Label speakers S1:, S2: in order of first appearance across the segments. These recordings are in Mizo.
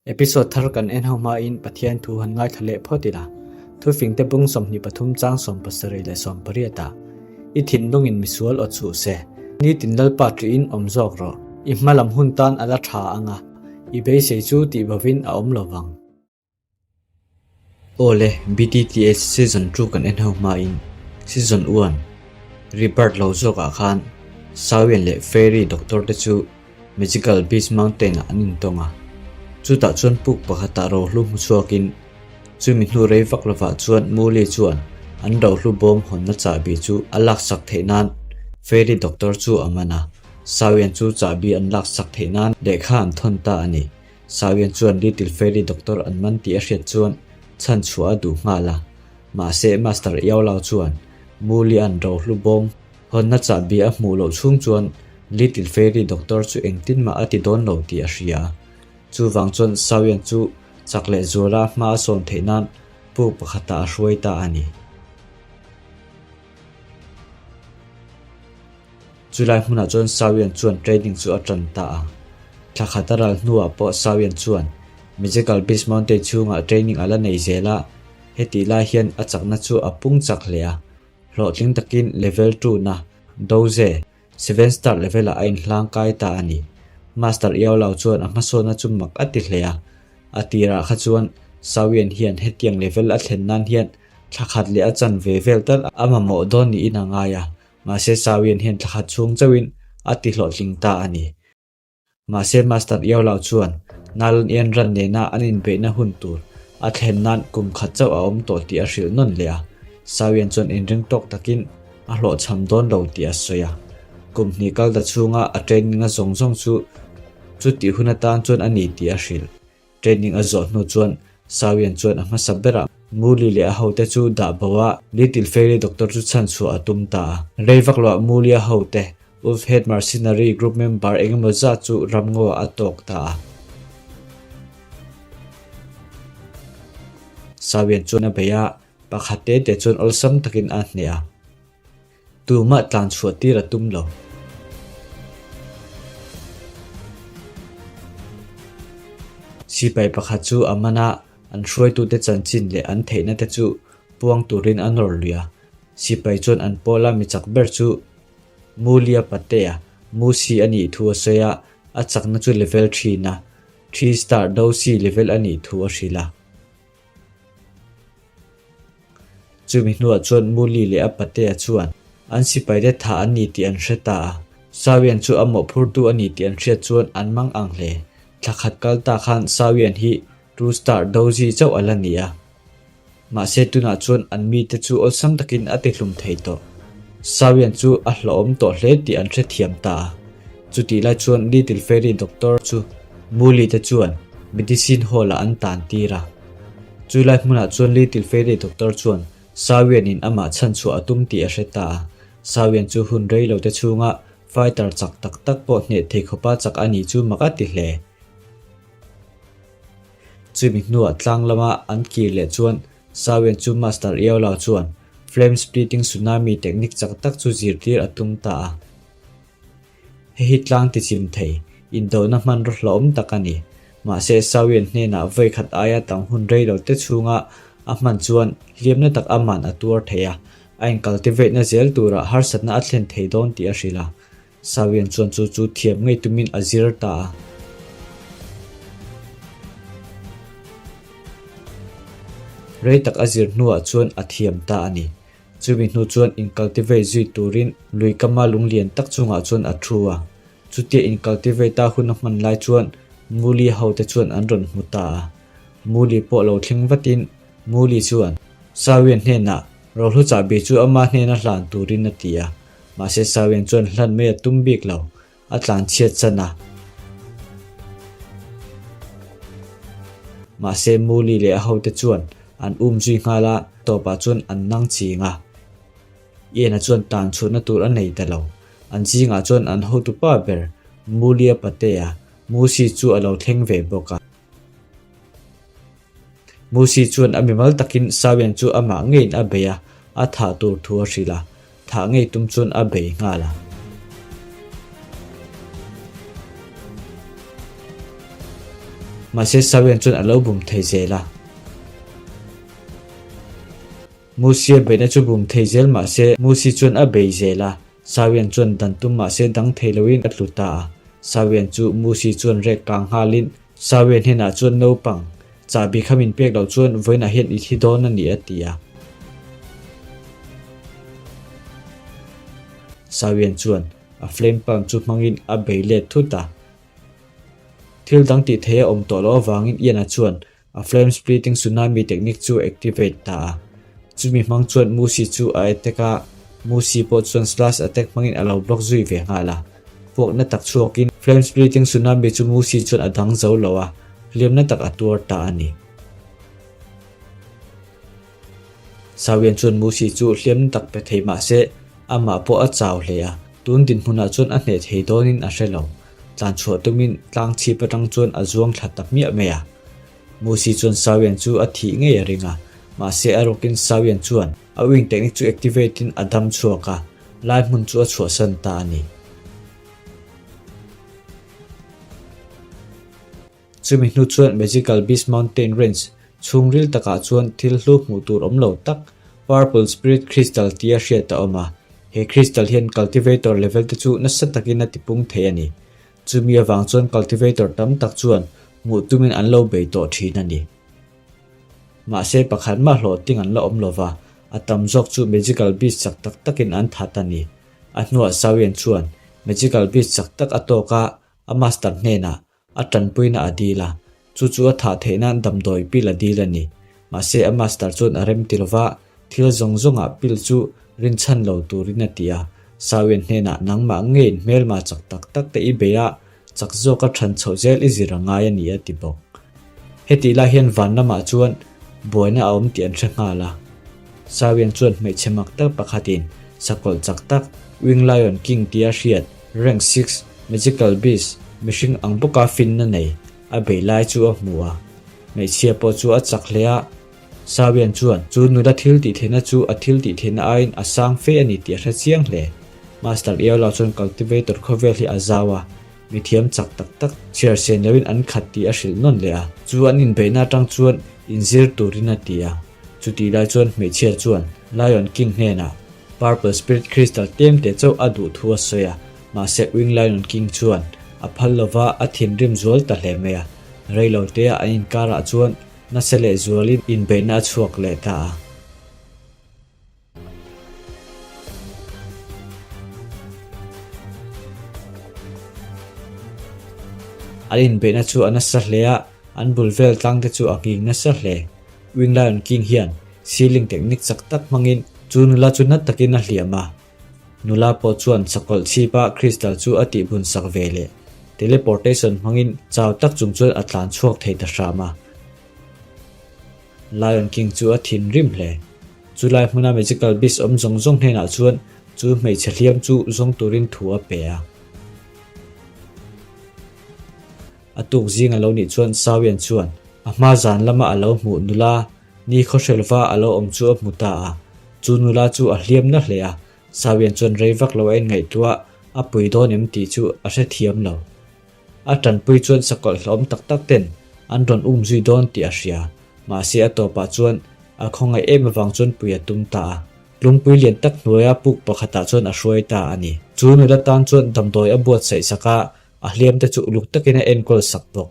S1: Episode thar kan en ho hmain Pathian thu han ngaithla leh phawt ila. Thufingte bung 23 chang 70 leh 80 ah, I thinlungin misual aw chhuh se, nitin Lalpa ṭihin awm zawk rawh, i hmalam hun tan a la ṭha ang a, i beisei chu tih bovin a awm lo vang. Aw le, BTTS season 2 kan en ho hmain season 1 Rebirth lo zawkah khan Sawian leh Fairy Doctor te chu Magical Beast Mountain ah an intawng a. Chutah chuan puk pakhatah rohlu hmu chhuakin chumi hnu rei vak lovah chuan Muli chuan an rohlu bawm hawnna chahbi chu a laksak theih nan Fairy Doctor chu a man a, Sawian chu chahbi an laksak theih nan lehkha an thawn ta a ni. Sawian chuan Little Fairy Doctor an man tih a hriat chuan chhan chhuah a duh nghal a. Mahse Master Iaulau chuan Mulian rohlu bawm hawnna chahbi a hmuh loh chhung chuan Little Fairy Doctor chu engtin mah a ti dawn lo tih a hria. Chuvang chuan Sawian chu chak leh zuala hma a sawn theih nan puk pakhatah a hruai ta a ni. Chulai hmunah chuan Sawian chuan training chu a tan ta a. Thla khat a ral hnuah pawh Sawian chuan Magical Beast Mountain chhungah training a la nei zel a, hetih lai hian a chakna chu a pung chak hle a. Hlawhtling takin level 2 na Doze seven star level ah a inhlang kai ta a ni. Master Iaulau chuan a hmasawnna chu mak a ti hle a. A tirah kha chuan Sawian hian hetiang level a thlen nan hian thla khat leh a chan ve vel tal a mamawh dawn niin a ngai a, mahse Sawian hian thla khat chhung chauhin a ti hlawhtling ta a ni. Mahse Master Iaulau chuan Nalan Ian ran nena an inbeihna hun tur a thlen nan kum khat chauh a awm tawh tih a hrilh nawn leh a, Sawian chuan inring tawk takin a hlawhchham dawn lo tih a sawi a. Kum hnih kal ta chhunga a training a zawng zawng chu chutih hun atan chuan a ni tih a hrilh. Training a zawh hnu chuan Sawian chuan a hmasa berah Muli leh a hote chu dah bo a, Little Fairy Doctor chu chhan chhuah a tum ta a. Rei vak loah Muli a hote, Wolf Head Mercenary Group member engemaw zat chu ramngaw ah a tawk ta a. Sawian chuan a bei a, pakhat te te chuan awlsam takin a hneh a. Tumah tlan chhuah tir a tum lo. Sipai pakhat chu a man a, an hruaitute chanchin leh an theihna te chu puang turin a nawr lui a. Sipai chuan an pawla mi chak ber chu Mulia Patea, Musi a nih thu a sawi a, a chakna chu level thin a, three star Dosi level a nih thu a hrilh a. Chumi hnuah chuan Muli leh a patea chuan an sipaite thah an ni tih an hre ta a. Sawian chu a mawhphurtu a ni tih an hriat chuan an mang ang hle. Thla khat kal ta khan Sawian hi two star doji chauh a la ni a. Mahse tunah chuan an mite chu awlsam takin a tihlum thei tawh. Sawian chu a hlauhawm tawh hle tih an hrethiam ta a. Chutih lai chuan Little Fairy Doctor chu Muli te chuan Medicine Hall ah an tan tir a. Chu lai hmunah chuan Little Fairy Doctor chuan Sawian in amah chhan chhuah a tum tih a hre ta a. Sawian chu hun rei lo te chhunga fighter chak tak tak pawh hneh thei khawpa chak a nih chu mak a ti hle. Chumi hnuah tlang lama an kir leh chuan Sawian chu Master Iaulau chuan Flame Splitting Tsunami technique chak tak chu zirtir a tum ta a. Hei hi tlang tichim thei, indona hmanraw hlauhawm tak a ni. Mahse, Sawian hnenah vawi khat aia tam hun rei lo te chhunga a hman chuan hliamna tak aman a tuar thei a, a incultivate-na zel turah harsatna a thlen thei dawn tih a hrilh a. Sawian chuan chu chu thiam ngei tumin a zir ta a. Rei tak a zir hnuah chuan a thiam ta a ni. Chumi hnu chuan incultivate zui turin lui kama lung lian tak chungah chuan a thu a. Chutia incultivate a hun a hman lai chuan Muli hote chuan an rawn hmu ta a. Muli pawh lo thleng vatin Muli chuan Sawian hnenah rohlu chahbi chu ama hnena hlan turin a ti a. Mahse Sawian chuan hlan mai a tum bik lo, a tlan chhiat chan a. Mahse Muli leh a hote chuan an um zui nghal a, tawpah chuan an nang ching a. Ian-a chuan tan chhuahna tur a nei ta lo. An zingah chuan an hotu pa ber Mulia Patea, Musi chu a lo thleng ve bawk a. Musi chuan a mimal takin Sawian chu amah ngeiin a bei a, a thah tur thu a hrilh a. Thah ngei tum chuan a bei nghal a. Mahse Sawian chuan a lo bum thei zel a. Musi a beihna chu bum thei zel mahse Musi chuan a bei zel a, Sawian chuan dan tum mahse dang thei loin a tlu ta a. Sawian chu Musi chuan rek kang nghalin Sawian hnenah chuan naupang chahbi kha min pek loh chuan vawiinah hian i thi dawn a ni a ti a. Sawian chuan a flame palm chu hmangin a bei let thut a. Thil dang tih theih a awm tawh loh avangin Ian-a chuan A flame splitting tsunami technique chu activate ta a. Chumi hmang chuan Musi chu a attack a, Musi pawh chuan slash attack hmangin a lo block zui ve nghal a. Puakna tak chhuakin flame splitting tsunami chu Musi chuan a dang zo lo a, hliamna tak a tuar ta a ni. Sawian chuan Musi chu hliamna tak pe thei mah se amah pawh a chau hle a, tun dinhmunah chuan a hneh thei dawnin a hre lo. Tlan chhuah tumin tlang chhip atang chuan a zuang thla ta hmiah mai a. Musi chuan Sawian chu a thih ngei a ring a, mahse a rukin Sawian chuan a wing technique chu activate in a dam chhuak a, lai hmun chu a chhuahsan ta a ni. Chumi hnu chuan Magical Beast Mountain Range chhungril takah chuan thil hlu hmuh tur awm lo tak Purple Spirit Crystal tia hriat a awm a, he crystal hian Cultivator level te chu nasa takin a tipung thei a ni. Chumi avang chuan Cultivator tam tak chuan hmuh tumin an lo bei tawh thin a ni. Mahse pakhat mah hlawhtling an la awm lo va, a tam zawk chu Magical Beast chak tak takin an that a ni. A hnuah Sawian chuan Magical Beast chak tak a tawk a, a master hnenah A tanpuina a dil a, chu chu a thah theih nan damdawi pil a dil a ni. Mahse a master chuan a rem ti lova, thil zawng zawngah pil chu rinchhan lo turin a ti a. Sawian hnenah nangmah ngeiin hmelma chak tak tak te i bei a, chak zawka than chhoh zel i zir a ngai a ni a ti bawk. Hetih lai hian van lamah chuan buaina a awm tih an hre nghal a. Sawian chuan hmeichhe mak tak pakhatin sakawlh chak tak Wing Lion King tia hriat Rank 6 Magical Beast mihring ang bawka finna nei a bei lai chu a hmu a. Hmeichhia pawh chu a chak hle a. Sawian chuan chu nula thil tih theihna chu a thil tih theihna aiin a sang fe a ni tih a hre chiang hle. Master Eola chuan Cultivator khawvel hi a zau a. Mithiam chak tak tak chhiar sen loin an khat tih a hrilh nawn leh a. Chu an inbeihna atang chuan inzir turin a ti a. Chutih lai chuan hmeichhia chuan Lion King hnenah Purple Spirit Crystal tlem te chauh a duh thu a sawi a. Mahse Wing Lion King chuan a phal lova a thinrim zual ta hle mai a. Reilo tea an inkarah chuan nasa leh zualin inbeihna a chhuak leh ta a. An inbeihna chu a nasa hle a, an bul vel tlang te chu a nghing nasa hle. Wing Lion King hian ceiling technique chak tak hmangin chu nula chu na takin a hliam a. Nula pawh chuan sakawlh chhipa crystal chu a tihbun sak ve leh. Teleportation hmangin chau tak chung chuan a tlan chhuak thei ta hram a. Lion King chu a thinrim hle. Chulai hmuna Magical Beast awm zawng zawng hnenah chuan chu hmeichhe hliam chu zawng turin thu a pe a. A tuk zing a lo nih chuan Sawian chuan a hma zan lama a lo hmuh nula ni khawhrelva a lo awm chu a hmu ta a. Chu nula chu a hliam na hle a, Sawian chuan rei vak lo a inngaihtuah a pui dawn em tih chu a hrethiam lo. A tanpui chuan sakawlh hlawm tak tak ten an rawn um zui dawn tih a hria. Mahse a tawpah chuan a khawngaih em avang chuan pui a tum ta a. Lungpui lian tak hnuaia puk pakhatah chuan a hruai ta a ni. Chu nula tan chuan damdawi a buatsaih sak a, a hliam te chu uluk takin a enkawl sak bawk.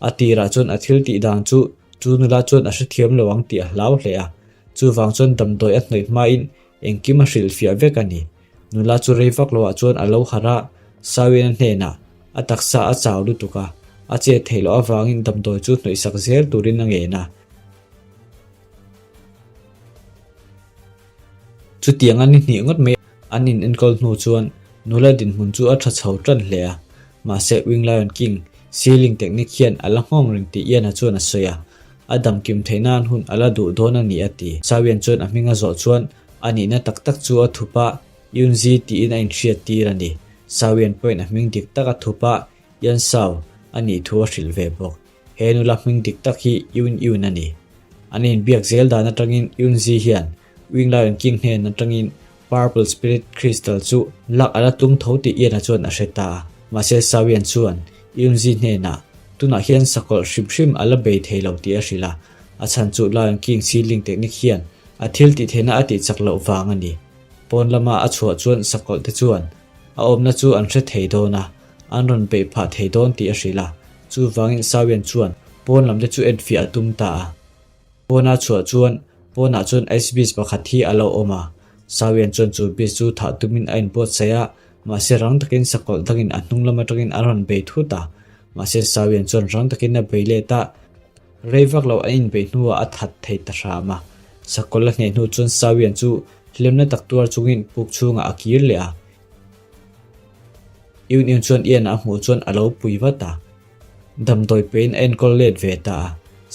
S1: A tirah chuan a thil tih dan chu chu nula chuan a hrethiam lo ang tih a hlau hle a. Chuvang chuan damdawi a hnawih hmain Engkim a hrilhfiah vek a ni. Nula chu rei vak loah chuan a lo harh a, Sawina hnenah a taksa a chau lutuk a, a chet theih loh avangin damdawi chu hnawihsak zel turin a ngen a. Chutiang a ni hnih ngawt mai an in enkawl hnu chuan nula dinhmun chu a tha chho tan hle a, mahse Wing Lion King sealing technique hian a la nghawng reng tih Ian-a chuan a sawi a. A damkim theih nan hun a la duh dawn a ni a ti. Sawian chuan a hming a zawh chuan a nihna tak tak chu a thup a, Yunzi tiin a inhriat tir a ni. Sawian pawhin a hming dik tak a thup a, Yan Sao a nih thu a hrilh ve bawk. He nula hming dik tak hi Yun Yun a ni. An inbiak zel dan atangin Yunzi hian Wing Lion King hnen atangin Purple Spirit Crystal chu lak a la tum tho tih Ian-a chuan a hre ta a. Mahse Sawian chuan Yunzi hnenah. Tunah hian sakawlh hrim hrim a la bei thei lo tih a hrilh a, a chhan chu Lion King sealing technique hian a thil tih theihna a tih chak loh vang a ni. Pawn lama a chhuah chuan sakawlh te chuan a awmna chu an hre thei dawn a, an rawn beih phah thei dawn tih a hrilh a, chuvangin Sawian chuan pawn lam te chu enfiah a tum ta a. Pawna chhuah chuan pawnah chuan ice beast pakhat hi a lo awm a, Sawian chuan chu beast chu thah tumin a inbuatsaih a, mahse rang takin sakawlh dangin a hnung lam atangin a rawn bei thut a, mahse Sawian chuan rang takin a bei let a, rei vak lo an inbeih hnuah a that thei ta hram a. Sakawlh a hneh hnu chuan Sawian chu hlimna tak tuar chungin puk chhungah a kir leh a. Union chuan Ian a hmuh chuan a lo pui vat a. Damdawi pein a enkawl let ve ta a.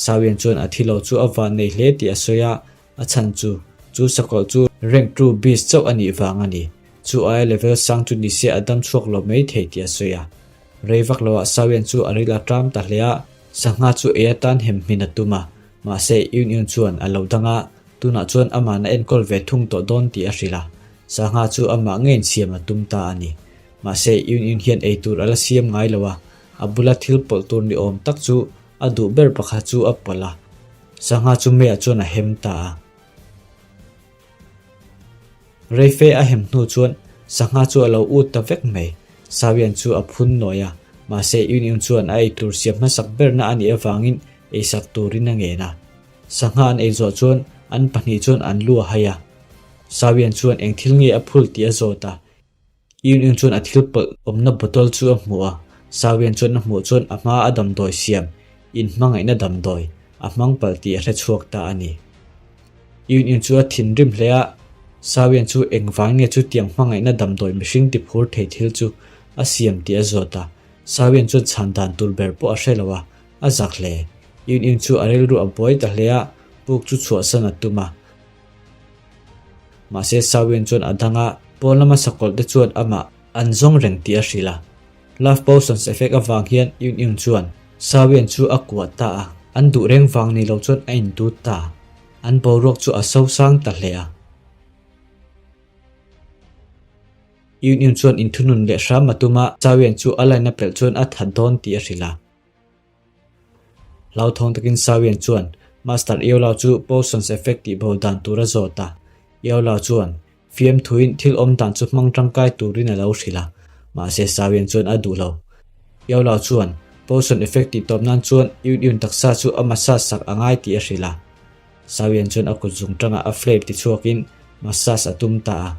S1: Sawian chuan a thi lo chu a van nei hle tih a sawi a, a chhan chu, chu sakawlh chu rank two beast chauh a nih vang a ni. Chu aia level sang chu ni se a dam chhuak lo mai thei tih a sawi a. Rei vak loah Sawian chu a ril a ṭam ta hle a, sangha chu ei atan hem hmin a tum a, mahse Union chuan a lo dang a, tunah chuan ama'n a enkawl ve thung tawh dawn tih a hrilh a. Sangha chu amah ngeiin siam a tum ta a ni. Mahse, Yun Yun hian ei tur a la siam ngai lo a, a bula thil pawlh tur ni awm tak chu a duh ber pakhat chu a pawlh a. Sangha chu meiah chuan a hem ta a. Reife a hem hnu chuan sangha chu a lo ut ta vek mai. Sawian chu a phun nawi a, mahse Yun Yun chuan a ei tur siam hmasak berna a nih avangin eisak turin a ngen a. Sangha an ei zawh chuan an pahnih chuan an lu a hai a. Sawian chuan eng thil nge a phul tih a zawt a. Yun chuan a thil pawlh awmna bottle chu a hmu a, Sawian chuan a hmuh chuan a hma a damdawi siam, inhmangaihna damdawi, a hmang palh tih a hre chhuak ta a ni. Yun chu a thinrim hle a, Sawian chu engvang nge chutiang hmangaihna damdawi mihring ti phur thei thil chu a siam tih a zawt a, Sawian chuan chhan dan tur ber pawh a hre lo a, a zak hle. Yun chu a rilru a buai ta hle a, puk chu chhuahsan a tum a. Mahse Sawian chuan a dang a, pawn lama sakawlh te chuan amah an zawng reng tih a hrilh a. Love Potions effect avang hian Yun Yun chuan Sawian chu a kuah ta a, an duh reng vang ni lo chuan a indut ta a. An boruak chu a sosang ta hle a. Yun Yun chuan inthunun leh hram a tum a, Sawian chu a line a pelh chuan a that dawn tih a hrilh a. Hlauthawng takin Sawian chuan Master Eola chu Potions effect tih bo dan tur a zawt a. Eola chuan fiamthuin thil awm dan chu hmang tangkai turin a lo hrilh a, mahse Sawian chuan a duh lo. Eola chuan Potion effect tih tawp nan chuan Yun Yun taksa chu a massage sak a ngai tih a hrilh a. Sawian chuan a kut zung tangah a flame ti chhuakin massage a tum ta a.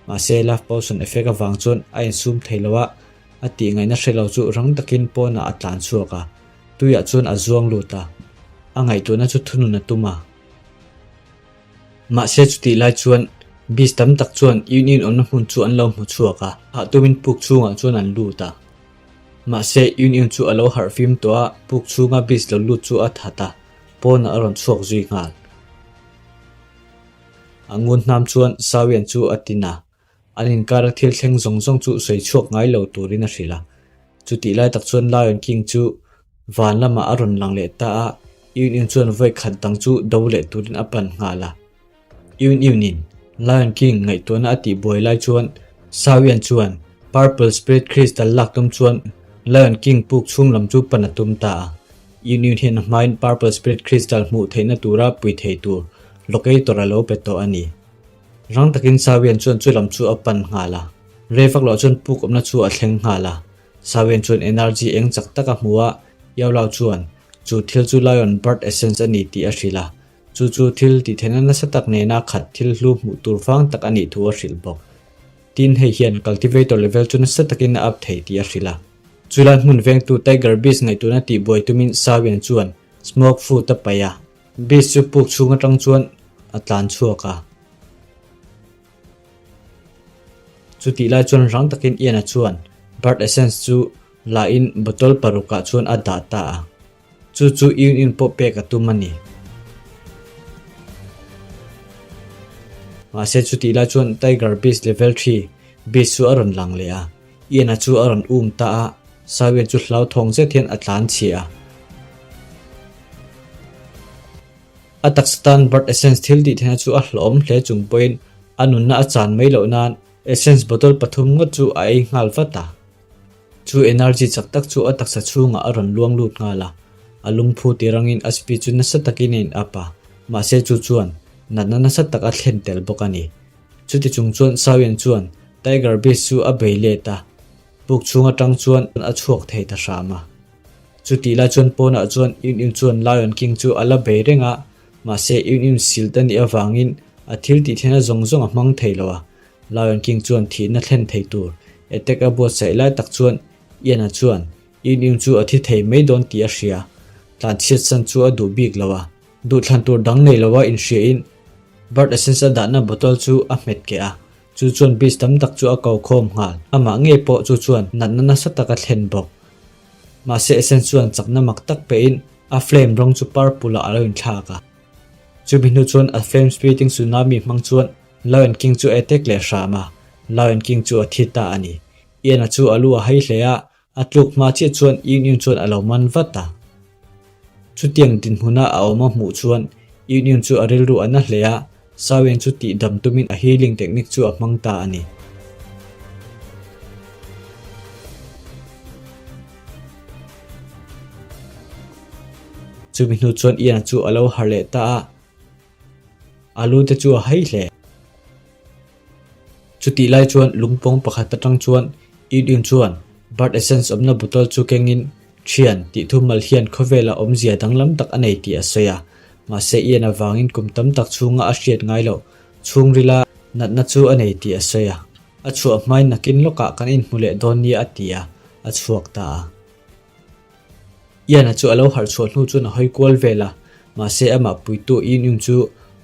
S1: Mahse Love Potion effect avang chuan a insum thei lo a, A tih ngaihna hre lo chu rang takin pawnah a tlan chhuak a, tuiah chuan a zuang lut a, a ngaihtuahna chu thunun a tum a. Mahse chutih lai chuan beast tam tak chuan Union awmna hmun chu an lo hmu chhuak a, hah tumin puk chhungah chuan an lut a. Mahse Union chu a lo harh fim tawh a, puk chhunga beast lo lut chu a that a, pawnah a rawn chhuak zui nghal. A ngun hnam chuan Sawian chu a tin a, An inkara thil thleng zawng zawng chu sawi chhuak ngai lo turin a hrilh a. Chutih lai tak chuan Lion King chu van lamah a rawn lang leh ta a, Yun Yun chuan vawi khat dang chu do leh turin a pan nghal a. Yun Yun-in Lion King ngaihtuahna a tih buai lai chuan Sawian chuan Purple Spirit Crystal lak tum chuan Lion King puk chhung lam chu pan a tum ta a. Yun Yun hian a hmain Purple Spirit Crystal hmuh theihna tura pui thei tur locator a lo pe tawh a ni. Rang takin Sawian chuan chu lam chu a pan nghal a, rei vak loh chuan puk awmna chu a thleng nghal a. Sawian chuan energy eng chak tak a hmu a, Yao Lao chuan chu thil chu Lion Bird Essence a ni tih a hrilh a, chu chu thil tihtheihna nasa tak nena khat thil hlu hmuh tur vang tak a nih thu a hrilh bawk. Tin, hei hian Cultivator level chu nasa takin a up thei tih a hrilh a. Chulai hmun vengtu Tiger Beast ngaihtuahna tihbuai tumin Sawian chuan Smoke Fruit a paih a. Beast chu puk chhung atang chuan a tlan chhuak a. Chutih lai chuan rang takin Ian-a chuan Bird Essence chu la in bottle parukah chuan a dah ta a. Chu chu Yun Yun pawh pek a tum a ni. Mahse chutih lai chuan Tiger Beast level 3 Beast chu a rawn lang leh a. Ian-a chu a rawn um ta a, Sawian chu hlauthawng zet hian a tlan chhiah a. A taksa tan Bird Essence thil tih theihna chu a hlawhawm hle chung pawhin a nunna a chan mai loh nan Essence bottle pathum ngawt chu a ei nghal vat a. Chu energy chak tak chu a taksa chhungah a rawn luang lut nghal a, a lungphu ti rangin a speed chu nasa takin a in up a, mahse chu chuan natna nasa tak a thlen tel bawk a ni. Chuti chung chuan Sawian chuan Tiger Beast chu a bei let a, buk chhung atang chuan a chhuak thei ta hram a. Chutih lai chuan pawnah chuan Yun Yun chuan Lion King chu a la bei reng a, mahse Yun Yun silt a nih avangin a thil tih theihna zawng zawng a hmang thei lo a. Lion King chuan thihna thlen thei tur attack a buatsaih lai tak chuan Ian-a chuan Yun Yun chu a thi thei mai dawn tih a hria. Tlanchhiat san chu a duh bik lo a, duhthlan tur dang nei lova inhriain Bird Essence a dahna bottle chu a hmet keh a, Chu chuan beach tam tak chu a ko khawm nghal. Amah ngei pawh chu chuan natna nasa tak a thlen bawk. Mahse Essence chuan chakna mak tak pehin a flame rawng chu purple ah a lo inthlak a. Chumi hnu chuan a flame splitting tsunami hmang chuan Lion King chu a attack leh hram a, Lion King chu a thi ta a ni. Ian-a chu a lu a hai hle a, A tluk hma chiah chuan Yun Yun chuan a lo man vat a. Chutiang dinhmuna a awm a hmuh chuan Yun Yun chu a rilru a na hle a, Sao Yan chu tih dam tumin a healing technique chu a hmang ta a ni. Chumi hnu chuan Ian chu a lo harh leh ta a, a lu te chu a hai hle. Chutih lai chuan lungpawng pakhat atang chuan Yun chuan Bird Essence awmna bottle chu kengin Thian tih thumal hian khawvela awmzia danglam tak a nei tih a sawi a. Mahse Ian avangin kum tam tak chhunga a hriat ngai loh chhungrila natna chu a nei tih a sawi a. A chhuah hmain nakin lawkah kan inhmu leh dawn nia a ti a, a chhuak ta a. Ian-a chu a lo harh chhuah hnu chuan a hawi kual vel a, mahse amah puitu Yun Yun chu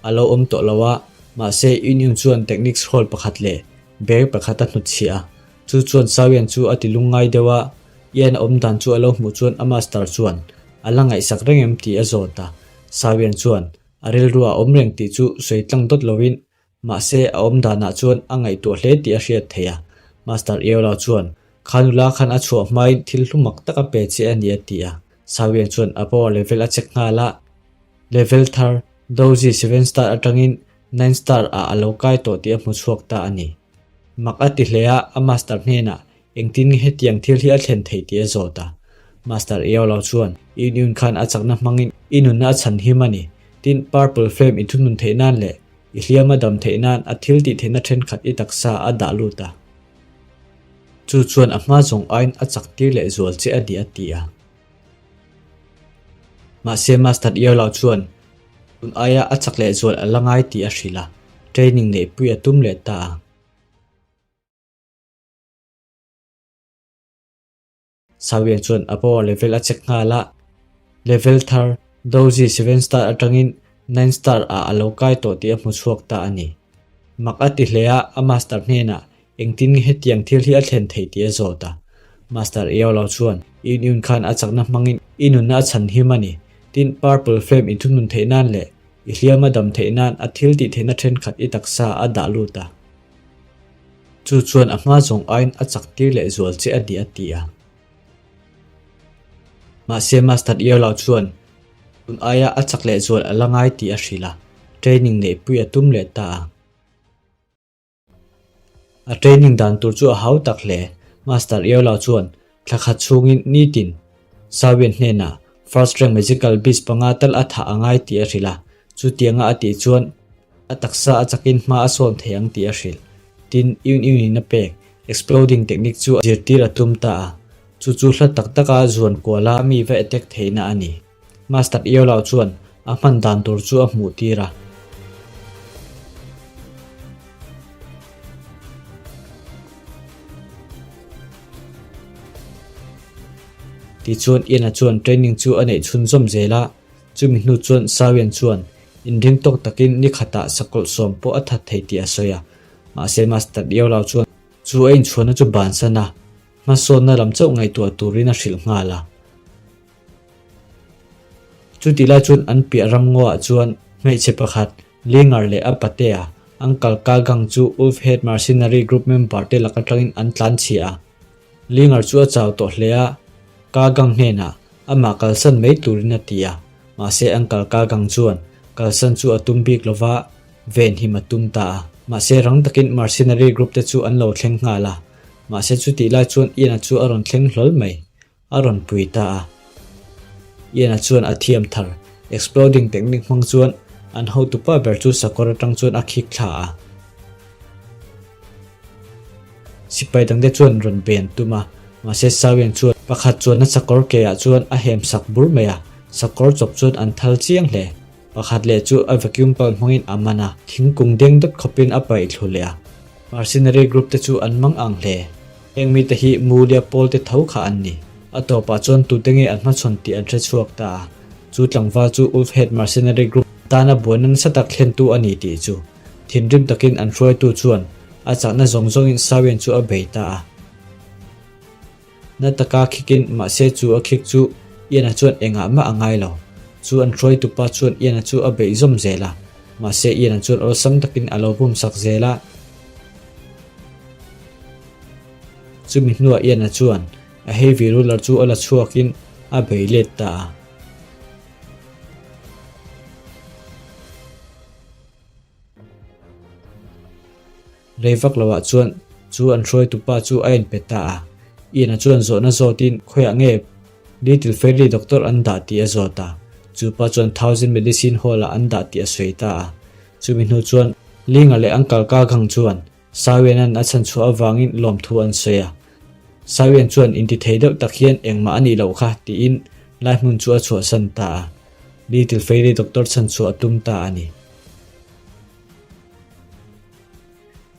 S1: a lo awm tawh lo a, mahse Yun Yun chuan techniques hall pakhat leh bag pakhat a hnutchhiah a, chu chuan Sao Yan chu a ti lungngai deuh a, Ian-a awm dan chu a lo hmuh chuan a master chuan a la ngaihsak reng em tih a zawt a, Sao Yan chuan a rilru a awm reng tih chu sawi tlang dawt lovin Mahse, a awm danah chuan a ngaihtuah hle tih a hriat theih a. Master Eola chuan, Kha nula khan a chhuah hmain thil hlu mak tak a pe che a ni a ti a. Sawian chuan a power level a check nghal a. Level thar, Doji seven star atangin nine star ah a lo kai tawh tih a hmu chhuak ta a ni. Mak a ti hle a, a master hnenah engtin nge hetiang thil hi a thlen theih tih a zawt a. Master Eola chuan, Yun Yun khan a chakna hmangin i nunna a chhan him a ni. Tin, Purple Flame inthunun theih nan leh I hliam a dam theih nan a thil tih theihna thenkhat i taksa a dah lut a. Chu chuan a hma zawng aiin a chak tir leh zual che a ni a ti a. Mahse Master Earlow chuan tun aia a chak leh zual a la ngai tih a hrilh a, training neihpui a tum leh ta a. Sawian chuan a power level a check nghal a, level thar Doji seven star atangin nine star ah a lo kai tawh tih a hmu chhuak ta a ni. Mak a ti hle a, a master hnenah engtin nge hetiang thil hi a thlen theih tih a zawt a. Master Eolo chuan Yun Yun khan a chakna hmangin i nunna a chhan him a ni. Tin, Purple Flame inthunun theih nan leh i hliam a dam theih nan a thil tih theihna thenkhat i taksa a dah lut a. Chu chuan a hma zawng aiin a chak tir leh zual che a ni a ti a. Mahse Master Earlow chuan tun aia a chak leh zual a la ngai tih a hrilh a, training neihpui a tum leh ta a. A training dan tur chu a hau tak hle. Master Earlow chuan thla khat chhungin nitin Sawian hnenah First Rank Magical Beast panga tal a thah a ngai tih a hrilh a, chutianga a tih chuan A taksa a chakin hma a sawn thei ang tih a hrilh. Tin, Yun Yun in a pek, exploding technique chu zirtir a tum ta a. Chu chu hla tak taka zuan kuala mi va attack theihna a ni. Master Eolao chuan a hman dan tur chu a hmuh tir a. Tichuan Ian-a chuan training chu a neih chhunzawm zel a. Chumi hnu chuan Sawian chuan Inring tawk takin ni khatah sakawlh sawm pawh a that thei tih a sawi a. Mahse Master Eolau chuan chu a inchhuahna chu bansan a, hmasawnna lam chauh ngaihtuah turin a hrilh nghal a. Chutih lai chuan an piah ram ngaw-ah chuan hmeichhe pakhat, Linger leh a patea, Uncle Ka Gang chu Wolf Head Mercenary Group member te lak atangin an tlanchhia a. Linger chu a chau tawh hle a, Ka Gang hnenah amah kalsan mai turin a ti a, mahse Uncle Ka Gang chuan kalsan chu a tum bik lova, venhim a tum ta a. Mahse rang takin mercenary group te chu an lo thleng nghal a. Mahse chutih lai chuan Ian-a chu a rawn thleng hlawl mai. A rawn pui ta a. Ian-a chuan a thiam thar, exploding technique hmang chuan an hotupa ber chu sakawr atang chuan a khik thla a. Sipai dangte chuan rawn bei an tum a, mahse Sawian chuan pakhat chuan a sakawr ke ah chuan a hem sak bur mai a, sakawr chawp chuan an thal chiang hle. Pakhat leh chu a vacuum pump hmangin a man a, thingkung deng dawt khawpin a paih thlu leh a. Mercenary group te chu an mang ang hle. Heng mite hi Mulia pawl te tho kha an ni. A tawpah chuan tute nge an hmachhawn tih an hre chhuak ta a. Chu tlangval chu Ulfhead Mercenary Group tana buaina nasa tak thlentu a ni tih chu thinrim takin an hruaitu chuan a chakna zawng zawngin Sawian chu a bei ta a. Na taka khikin mahse chu a khik chu Ian-a chuan engah mah a ngai lo. Chu an hruaitu pa chuan Ian-a chu a beih zawm zel a, mahse Ian-a chuan awlsam takin a lo bum sak zel a. Chumi hnuah Ian-a chuan a heavy ruler chu a la chhuakin a bei let ta a. Rei vak loah chuan chu an hruaitu pa chu a inpe ta a. Ian-a chuan zawhna zawtin khawiah nge Little Fairy Doctor an dah tih a zawt a. Chu pa chuan Thousand Medicine Hall-ah an dah tih a sawi ta a. Chumi hnu chuan Linga leh Uncle Ka Gang chuan Sawianan a chhan chhuah avangin lawmthu an sawi a. Sawian chuan intithei deuh tak hian engmah a nih loh kha tiin lai hmun chu a chhuahsan ta a. Little Fairy Doctor chhan chhuah a tum ta a ni.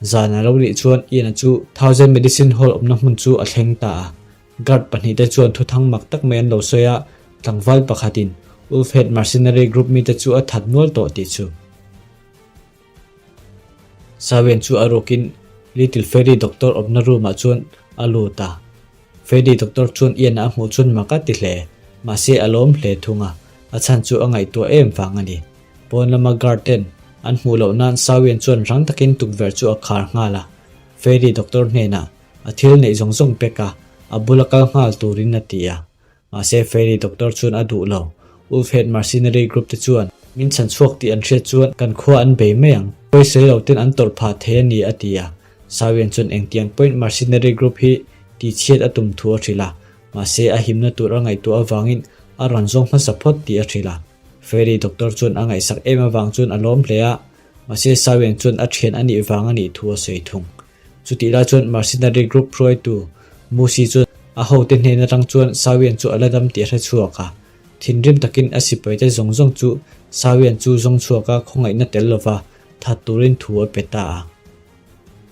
S1: Zan a lo nih chuan Ian-a chu Thousand Medicine Hall awmna hmun chu a thleng ta a. Guard pahnihte chuan thuthang mak tak mai an lo sawi a, tlangval pakhatin Wolfhead Mercenary Group mite chu a that nual tawh tih chu. Sawian chu a rukin Little Fairy Doctor awmna room ah chuan a lut a. Fairy Doctor chuan Ian-a a hmuh chuan mak a ti hle, mahse a lawm hle thung a, a chhan chu a ngaihtuah em vang a ni. Pawn lama guard ten an hmuh loh nan Sawian chuan rang takin tukverh chu a khar nghal a, Fairy Doctor hnenah a thil neih zawng zawng pek a, a bula kal nghal turin a ti a. Mahse Fairy Doctor chuan a duh lo. Wolfhead Mercenary Group te chuan min chhan chhuak tih an hriat chuan kan khua an bei mai ang. Pawisawi lo ten an tawrh phah thei a ni a ti a. Sawian chuan engtiang pawhin Mercenary Group hi tihchhiat a tum thu a hrilh a. Mahse a himna tur a ngaihtuah avangin a rawn zawng hmasa phawt tih a hrilh a. Fairy Doctor chuan a ngaihsak em avang chuan a lawm hle a, mahse Sawian chuan a thian a nih vang a nih thu a sawi thung. Chutih lai chuan Mercenary Group hruaitu Musi chuan a hote hnen atang chuan Sawian chu a la dam tih a hre chhuak a. Thinrim takin a sipaite zawng zawng chu Sawian chu zawng chhuak a khawngaihna tel lova that turin thu a pe ta a.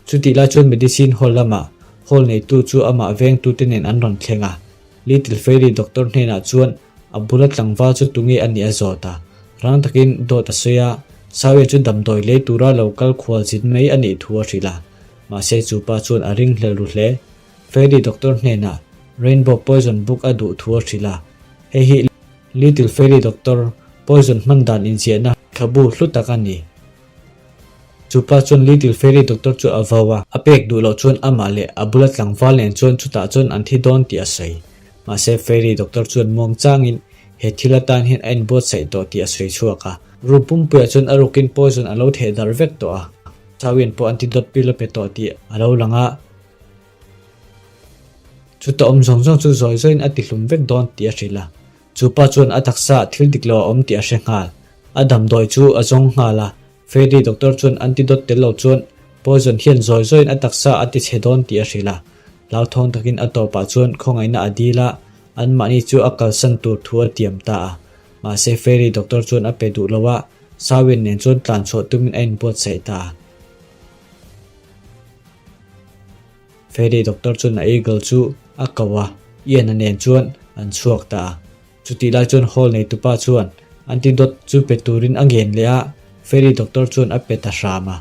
S1: Chutih lai chuan Medicine Hall lamah hall neitu chu amah vengtute nen an rawn thleng a. Little Fairy Doctor hnenah chuan a bula tlangval chu tunge a nih a zawt a. Rang takin dawt a sawi a, Sawian chu damdawi lei tura lo kal khual zin mai a nih thu a hrilh a. Mahse chu pa chuan a ringhlel ru hle. Fairy Doctor hnenah Rainbow Poison Book a duh thu a hrilh a. Hei hi Little Fairy Doctor poison hman dan inziahna thlabu hlu tak a ni. Chu pa chuan Little Fairy Doctor chu a vau a, a pek duh loh chuan amah leh a bula tlangval nen chuan chutah chuan an thi dawn tih a sawi. Mahse Fairy Doctor chuan muang changin he thil atan hian a inbuatsaih tawh tih a sawi chhuak a. Room pumpuiah chuan a rukin poison a lo theh darh vek tawh a, Chauian pawh antidote pill a pe tawh tih a lo lang a. Chuta awm zawng zawng chu zawi zawiin a tihlum vek dawn tih a hrilh a. Chu pa chuan a taksa ah thil dik lo a awm tih a hre nghal. A damdawi chu a zawng nghal a, Freddy doctor chuan antidote tel lo chuan poison hian zawi zawiin a taksa a ti chhe dawn tih a hrilh a. Hlauthawng takin a tawpah chuan khawngaihna a dil a, anmahni chu a kalsan tur thu a tiam ta a. Mahse Freddy doctor chuan a pe duh lo a, Sawin nen chuan tlan chhuah tumin a inbuatsaih ta a. Fairy doctor chuan a eagle chu a ko a, Ian-a nen chuan an chhuak ta a. Chutih lai chuan hall neitupa chuan antidote chu pe turin a ngen leh a, Fairy doctor chuan a pe ta hram a.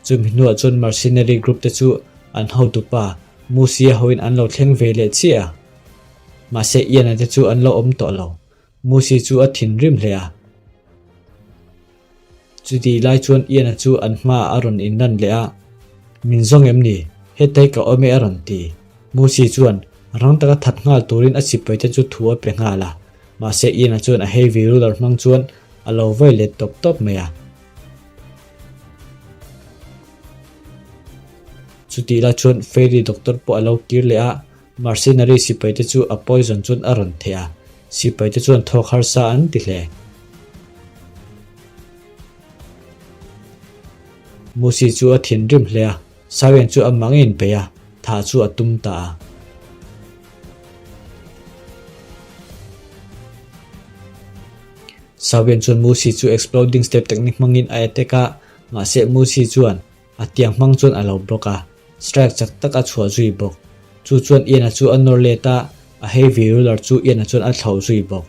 S1: Chumi hnuah chuan mercenary group te chu an hotupa Musi-a hoin an lo thleng ve leh chiah a. Mahse Ian-a te chu an lo awm tawh lo. Musi chu a thinrim hle a. Chutih lai chuan Ian-a chu an hmaah a rawn inlan leh a, Min zawng em ni? Hetai ka awm e a rawn ti. Musi chuan rang taka that nghal turin a sipaite chu thu a pe nghal a, mahse Ian-a chuan a heavy ruler hmang chuan a lo vawi let tawp tawp mai a. Chutih lai chuan Fairy Doctor pawh a lo kir leh a, Mercenary sipai te chu a poison chuan a rawn theh a, sipai te chuan thawk harsa an ti hle. Musi chu a thinrim hle a, Sawian chu a mang in peih a, thah chu a tum ta a. Sawian chuan Musi chu exploding step technique hmangin a attack a, mahse Musi chuan a tiang hmang chuan a lo block a, strike chak tak a chhuah zui bawk. Chu chuan Ian-a chu a nawr let a, a heavy ruler chu Ian-a chuan a thlauh zui bawk.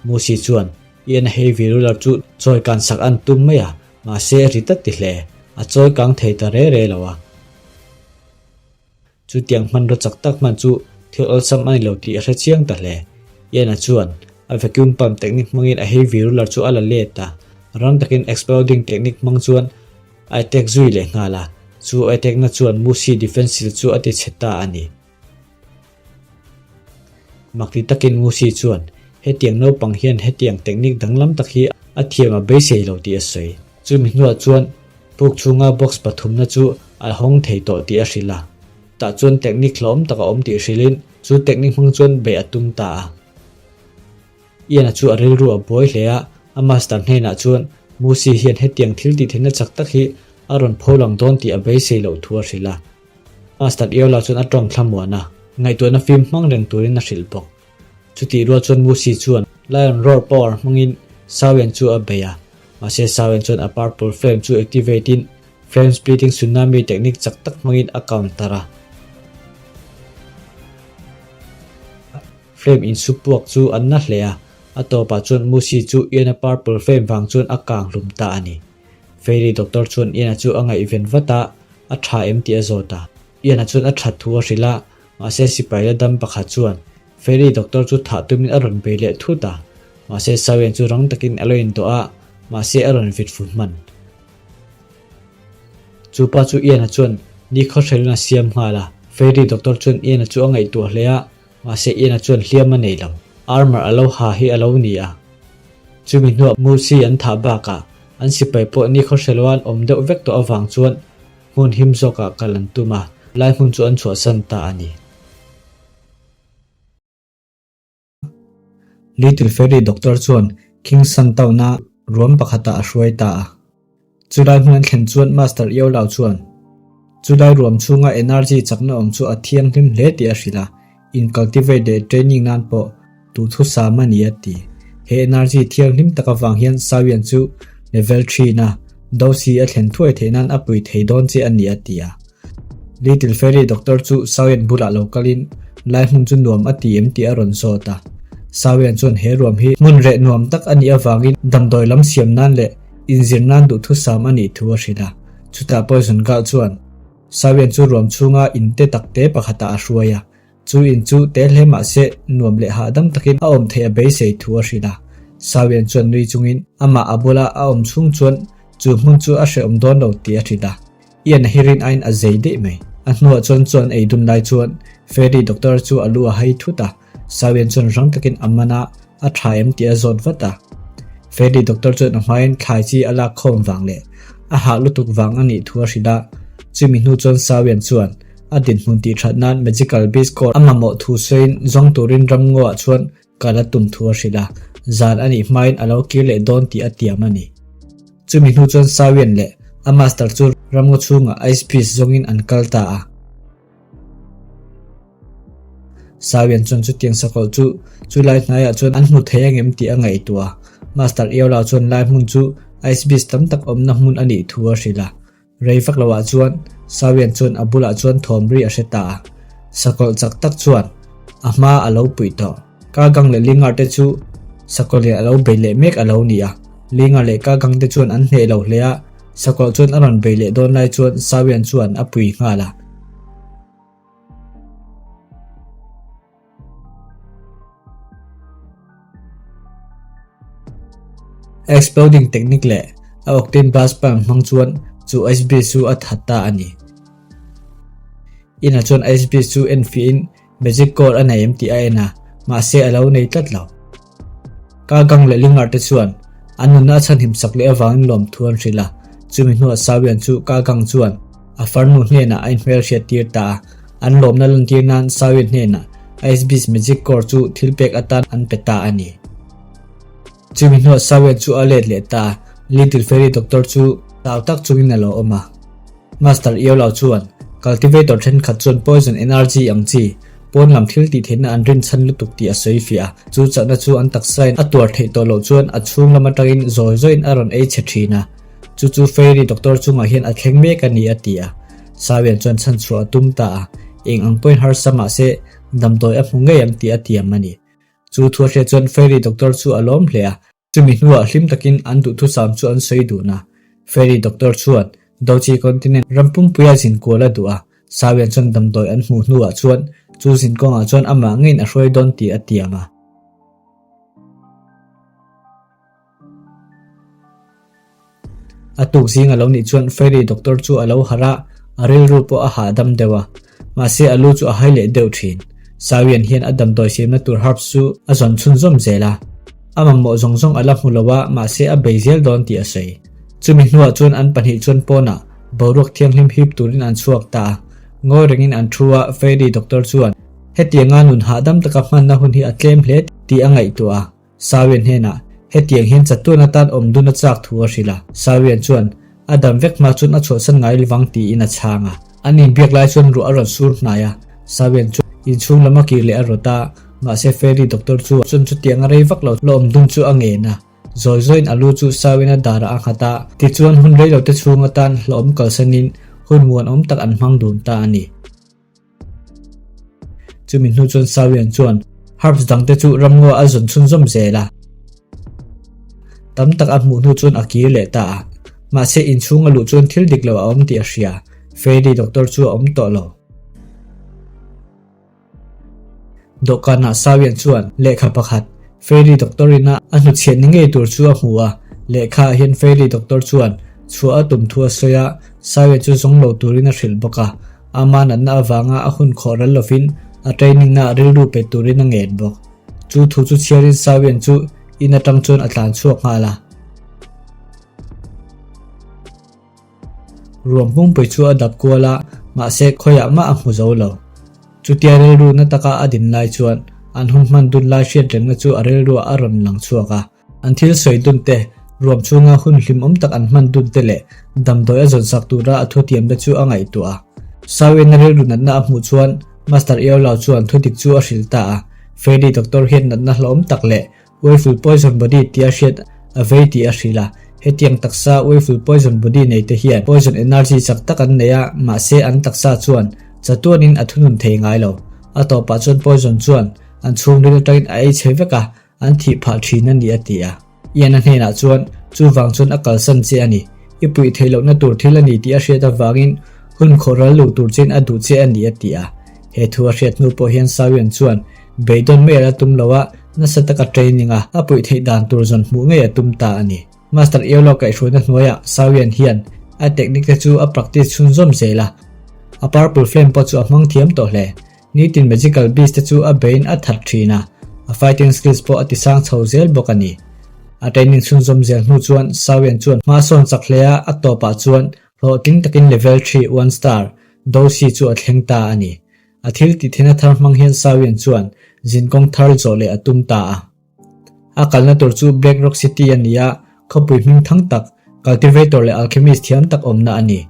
S1: Musi chuan Ian-a heavy ruler chu chawi kan sak an tum mai a, mahse a ri ta ti hle, a chawi kang thei ta re re lo a. Chutiang hmanraw chak tak hman chu thil awlsam a ni lo tih a hre chiang ta hle. Ian-a chuan a vacuum pump technique hmangin a heavy ruler chu a la let a, rang takin exploding technique hmang chuan a attack zui leh nghal a, chu attack na chuan Musi defense sil chu a ti chhe ta a ni. Makti takin Musi chuan hetiang naupang hian hetiang technique danglam tak hi a thiam a beisei lo tih a sawi. Chumi hnuah chuan puk chhunga box pathumna chu a hawng thei tawh tih a hrilh a. Tah chuan technique hlawm tak a awm tih hrilhin chu technique hmang chuan beih a tum ta a. Ian-a chu a rilru a buai hle a, a master hnenah chuan Musi hian hetiang thil tih theihna chak tak hi a rawn pho lang dawn tih a beisei loh thu a hrilh a. Master Iola chuan a tawng thlamuan a, ngaihtuahna fim hmang reng turin a hrilh bawk. Chutih rual chuan Musi chuan Lion Roar Power hmangin Sawian chu a bei a, mahse Sawian chuan a Purple Flame chu activate in Flame Splitting Tsunami technique chak tak hmangin a counter a. Flame insupuak chu an na hle a, a tawpah chuan Musi chu Ian-a Purple Flame vang chuan a kang hlum ta a ni. Fairy Doctor chuan Ian-a chu a ngaihven vat a, a tha em tih a zawt a. Ian-a chuan a that thu a hrilh a, mahse sipai la dam pakhat chuan Fairy Doctor chu thah tumin a rawn bei leh thut a, mahse Sawian chu rang takin a lo indawh a, mahse a rawn vit fu hman. Chu pa chu Ian-a chuan nikhaw hrelin a siam nghal a, Fairy Doctor chuan Ian-a chu a ngaihtuah hle a, mahse Ian-a chuan hliam a nei lo. Armor a lo ha hi a lo ni a. Chumi hnuah Musi an thah bakah an sipai pawh nikhaw hreloa an awm deuh vek tawh avang chuan hmun him zawkah kal an tum a, lai hmun chu an chhuahsan ta a ni. Little Fairy Doctor chuan King Sun Town-a ruam pakhatah a hruai ta a. Chulai hmun an thlen chuan Master Iolau chuan chulai ruam chhunga energy chakna awm chu a thianghlim hle tih a hrilh a, in cultivate leh training nan pawh duhthusam a ni a ti. He energy thianghlim tak avang hian Sawian chu level three-na Dosi a thlen thuai theih nan a pui thei dawn che a ni a ti a. Little Fairy Doctor chu Sawian bulah lo kalin lai hmun chu nuam a ti em tih a rawn zawt a. Sawian chuan he ruam hi hmun reh nuam tak a nih avangin damdawi lam siam nan leh inzir nan duhthusam a nih thu a hrilh a. Chutah Poison Girl chuan Sawian chu ruam chhunga in te tak te pakhatah a hruai a. Chu in chu te hle mah se nuam leh hahdam takin a awm theih a beisei thu a hrilh a. Sawian chuan nui chungin amah a bula a awm chhung chuan chu hmun chu a hrehawm dawn lo tih a hrilh a. Ian a hi rin aiin a zei daih mai. A hnuah chuan chuan ei dun lai chuan Fairy Doctor chu a lu a hai thut a, Sawian chuan rang takin a man a, a tha em tih a zawt vat a. Fairy Doctor chuan a hmain thlai chi a lak khawm vang leh a hah lutuk vang a nih thu a hrilh a. Chumi hnu chuan Sawian chuan a dinhmun tih that nan Magical Beast Core a mamawh thu sawiin zawng turin ramngaw-ah chuan kal a tum thu a hrilh a, zan a nih hmain a lo kir leh dawn tih a tiam a ni. Chumi hnu chuan Sawian leh a master chu ramngaw chhungah Ice Beast zawngin an kal ta a. Sawian chuan chutiang sakawlh chu chulai hnaiah chuan an hmu thei angem tih a ngaihtuah a, Master Iola chuan lai hmun chu Ice Beast tam tak awmna hmun a nih thu a hrilh a. Rei vak loah chuan Sawian chuan a bulah chuan thawm ri a hre ta a, sakawlh chak tak chuan a hma a lo puih tawh. Ka gang leh Lingar te chu sakawlh leh a lo bei leh mek a lo ni a, Lingar leh ka gang te chuan an hneh lo hle a, sakawlh chuan a rawn bei leh dawn lai chuan Sawian chuan a pui nghal a. Exploding technique leh a octane blast pump hmang chuan chu ice beast chu a that ta a ni. Inah chuan ice beast chu en fiahin magic core a nei em tih a en a, mahse a lo nei tlat lo. Ka gang leh Lingar te chuan an nunna a chhanhim sak leh avangin lawmthu an hrilh a, chumi hnuah Sawian chu ka gang chuan. A farnu hnenah a inhmelhriat tir ta a, an lawmna lantir nan Sawin hnenah Ice Beast Magic Core chu thil pek atan an pe ta a ni. Chumi hnuah Sawin chu a let leh ta a, Little Fairy Doctor chu chau tak chungin a lo awm a. Master Iolo chuan Cultivator thenkhat chuan Poison Energy ang chi pawn lam thil tih theihna an rinchhan lutuk tih a sawi fiah a, chu chakna chu an taksain a tuar theih tawh loh chuan a chhung lam atangin zawi zawiin a rawn ei chhe thin a. Chu chu Fairy Doctor chungah hian a thleng mek a ni a ti a. Sawian chuan chhanchhuah a tum ta a, eng ang pawhin harsa mah se damdawi a hmu ngei ang tih a tiam a ni. Chu thu a hriat chuan Fairy Doctor chu a lawm hle a, chumi hnuah hlim takin an duhthusam chu an sawi dun a. Fairy Doctor chuan Dochi Continent ram pumpuia zin kual a duh a, Sawian chuan damdawi an hmuh hnuah chuan chu zin kawngah chuan amah ngeiin a hruai dawn tih a tiam a. A tuk zing a lo nih chuan Fairy Doctor chu a lo harh a, a rilru pawh a hahdam deuh a. Mahse a lu chu a hai leh deuh thin. Sawian hian a damdawi siamna tur herbs chu a zawn chhunzawm zel a. A mamawh zawng zawng a la hmu lo a, mahse a bei zel dawn tih a sawi. Chumi hnuah chuan an pahnih chuan pawnah boruak thianghlim hip turin an chhuak ta a. Ngawi rengin an thu a, Fairy Doctor chuan hetianga nun hahdam taka hmanna hun hi a tlem hle tih a ngaihtuah a. Sawian hnenah hetiang hian chatuan atan awm dun a chak thu a hrilh a. Sawian chuan a dam vek hma chuan a chhuahsan ngai lovang tiin a chhang a. An inbiak lai chuan ruah a rawn sur hnai a. Sawian chuan inchhung lam a kir leh a rawt a, mahse Fairy Doctor chu chuan chutiang a rei vak lo la awm dun chu a ngen a. Zawi zawiin a lu chu Sawian a darah a nghat a, tichuan hun rei lo te chhung atan hlauhawm kalsanin hun muanawm tak an hmang dun ta a ni. Chumi hnu chuan Sawian chuan herbs dangte chu ramngaw a zawn chhunzawm zel a. Tam tak a hmuh hnu chuan a kir leh ta a. Mahse inchhung a luh chuan thil dik lo a awm tih a hria. Fairy doctor chu a awm tawh lo. Dawhkanah Sawian chuan lehkha pakhat Fairy doctor ina a hnuchhiat ni ngei tur chu a hmu a. Lehkhaah hian Fairy doctor chuan chhuah a tum thu a sawi a, Sawian chu zawng lo turin a hrilh bawk a. Ama natna avanga a hun khawh ral lovin a training na rilru pe turin a ngen bawk. Chu thu chu chhiarin Sawian chu in atang chuan a tlan chhuak nghal a. Ruam pumpuii chu a dap kual a, mahse khawiah mah a hmu zo lo. Chutia rilru na taka a din lai chuan an hun hman dun lai hriat rengna chu a rilruah a rawn lang chhuak a. An thil sawi dun te, ruam chhunga hun hlimawm tak an hman dun te leh damdawi a zawn sak tura a thutiamte chu a ngaihtuah a. Sawina rilru natna a hmuh chuan Master Iolao chuan thudik chu a hrilh ta a, Freddy doctor hian natna hlauhawm tak leh Willful Poison Body tia hriat a vei tih a hrilh a. Hetiang taksa Willful Poison Body nei te hian poison energy chak tak an nei a, mahse an taksa chuan chatuanin a thunun thei ngai lo. A tawpah chuan poison chuan an chhungril atangin a ei chhe vek a, An thih phah thin a ni a ti a. Ian a hnenah chuan, Chuvang chuan a kalsan che a ni. I puih theih lohna tur thil a ni tih a hriat avangin hun khawh ral lo tur chein a duh che a ni a ti a. He thu a hriat hnu pawh hian Sawian chuan beidawn mai a la tum lo a, nasa taka training a, a puih theih dan tur zawn hmuh ngei a tum ta a ni. Master Iolo kaihhruaina hnuaiah Sawian hian a technique te chu a practice chhunzawm zel a. A purple flame pawh chu a hmang thiam tawh hle. Nitin Magical Beast te chu a beiin a that thin a, a fighting skills pawh a tisang chho zel bawk a ni. A training chhunzawm zel hnu chuan Sawian chuan hma sawn chak hle a, a tawpah chuan hlawhtling takin level 3, one star, Dosi chu a thleng ta a ni. A thil tih theihna thar hmang hian Sawian chuan zinkawng thar zawh leh a tum ta a. A kalna tur chu Black Rock City a ni a, khawpui hming thang tak, cultivator leh alchemist thiam tak awmna a ni.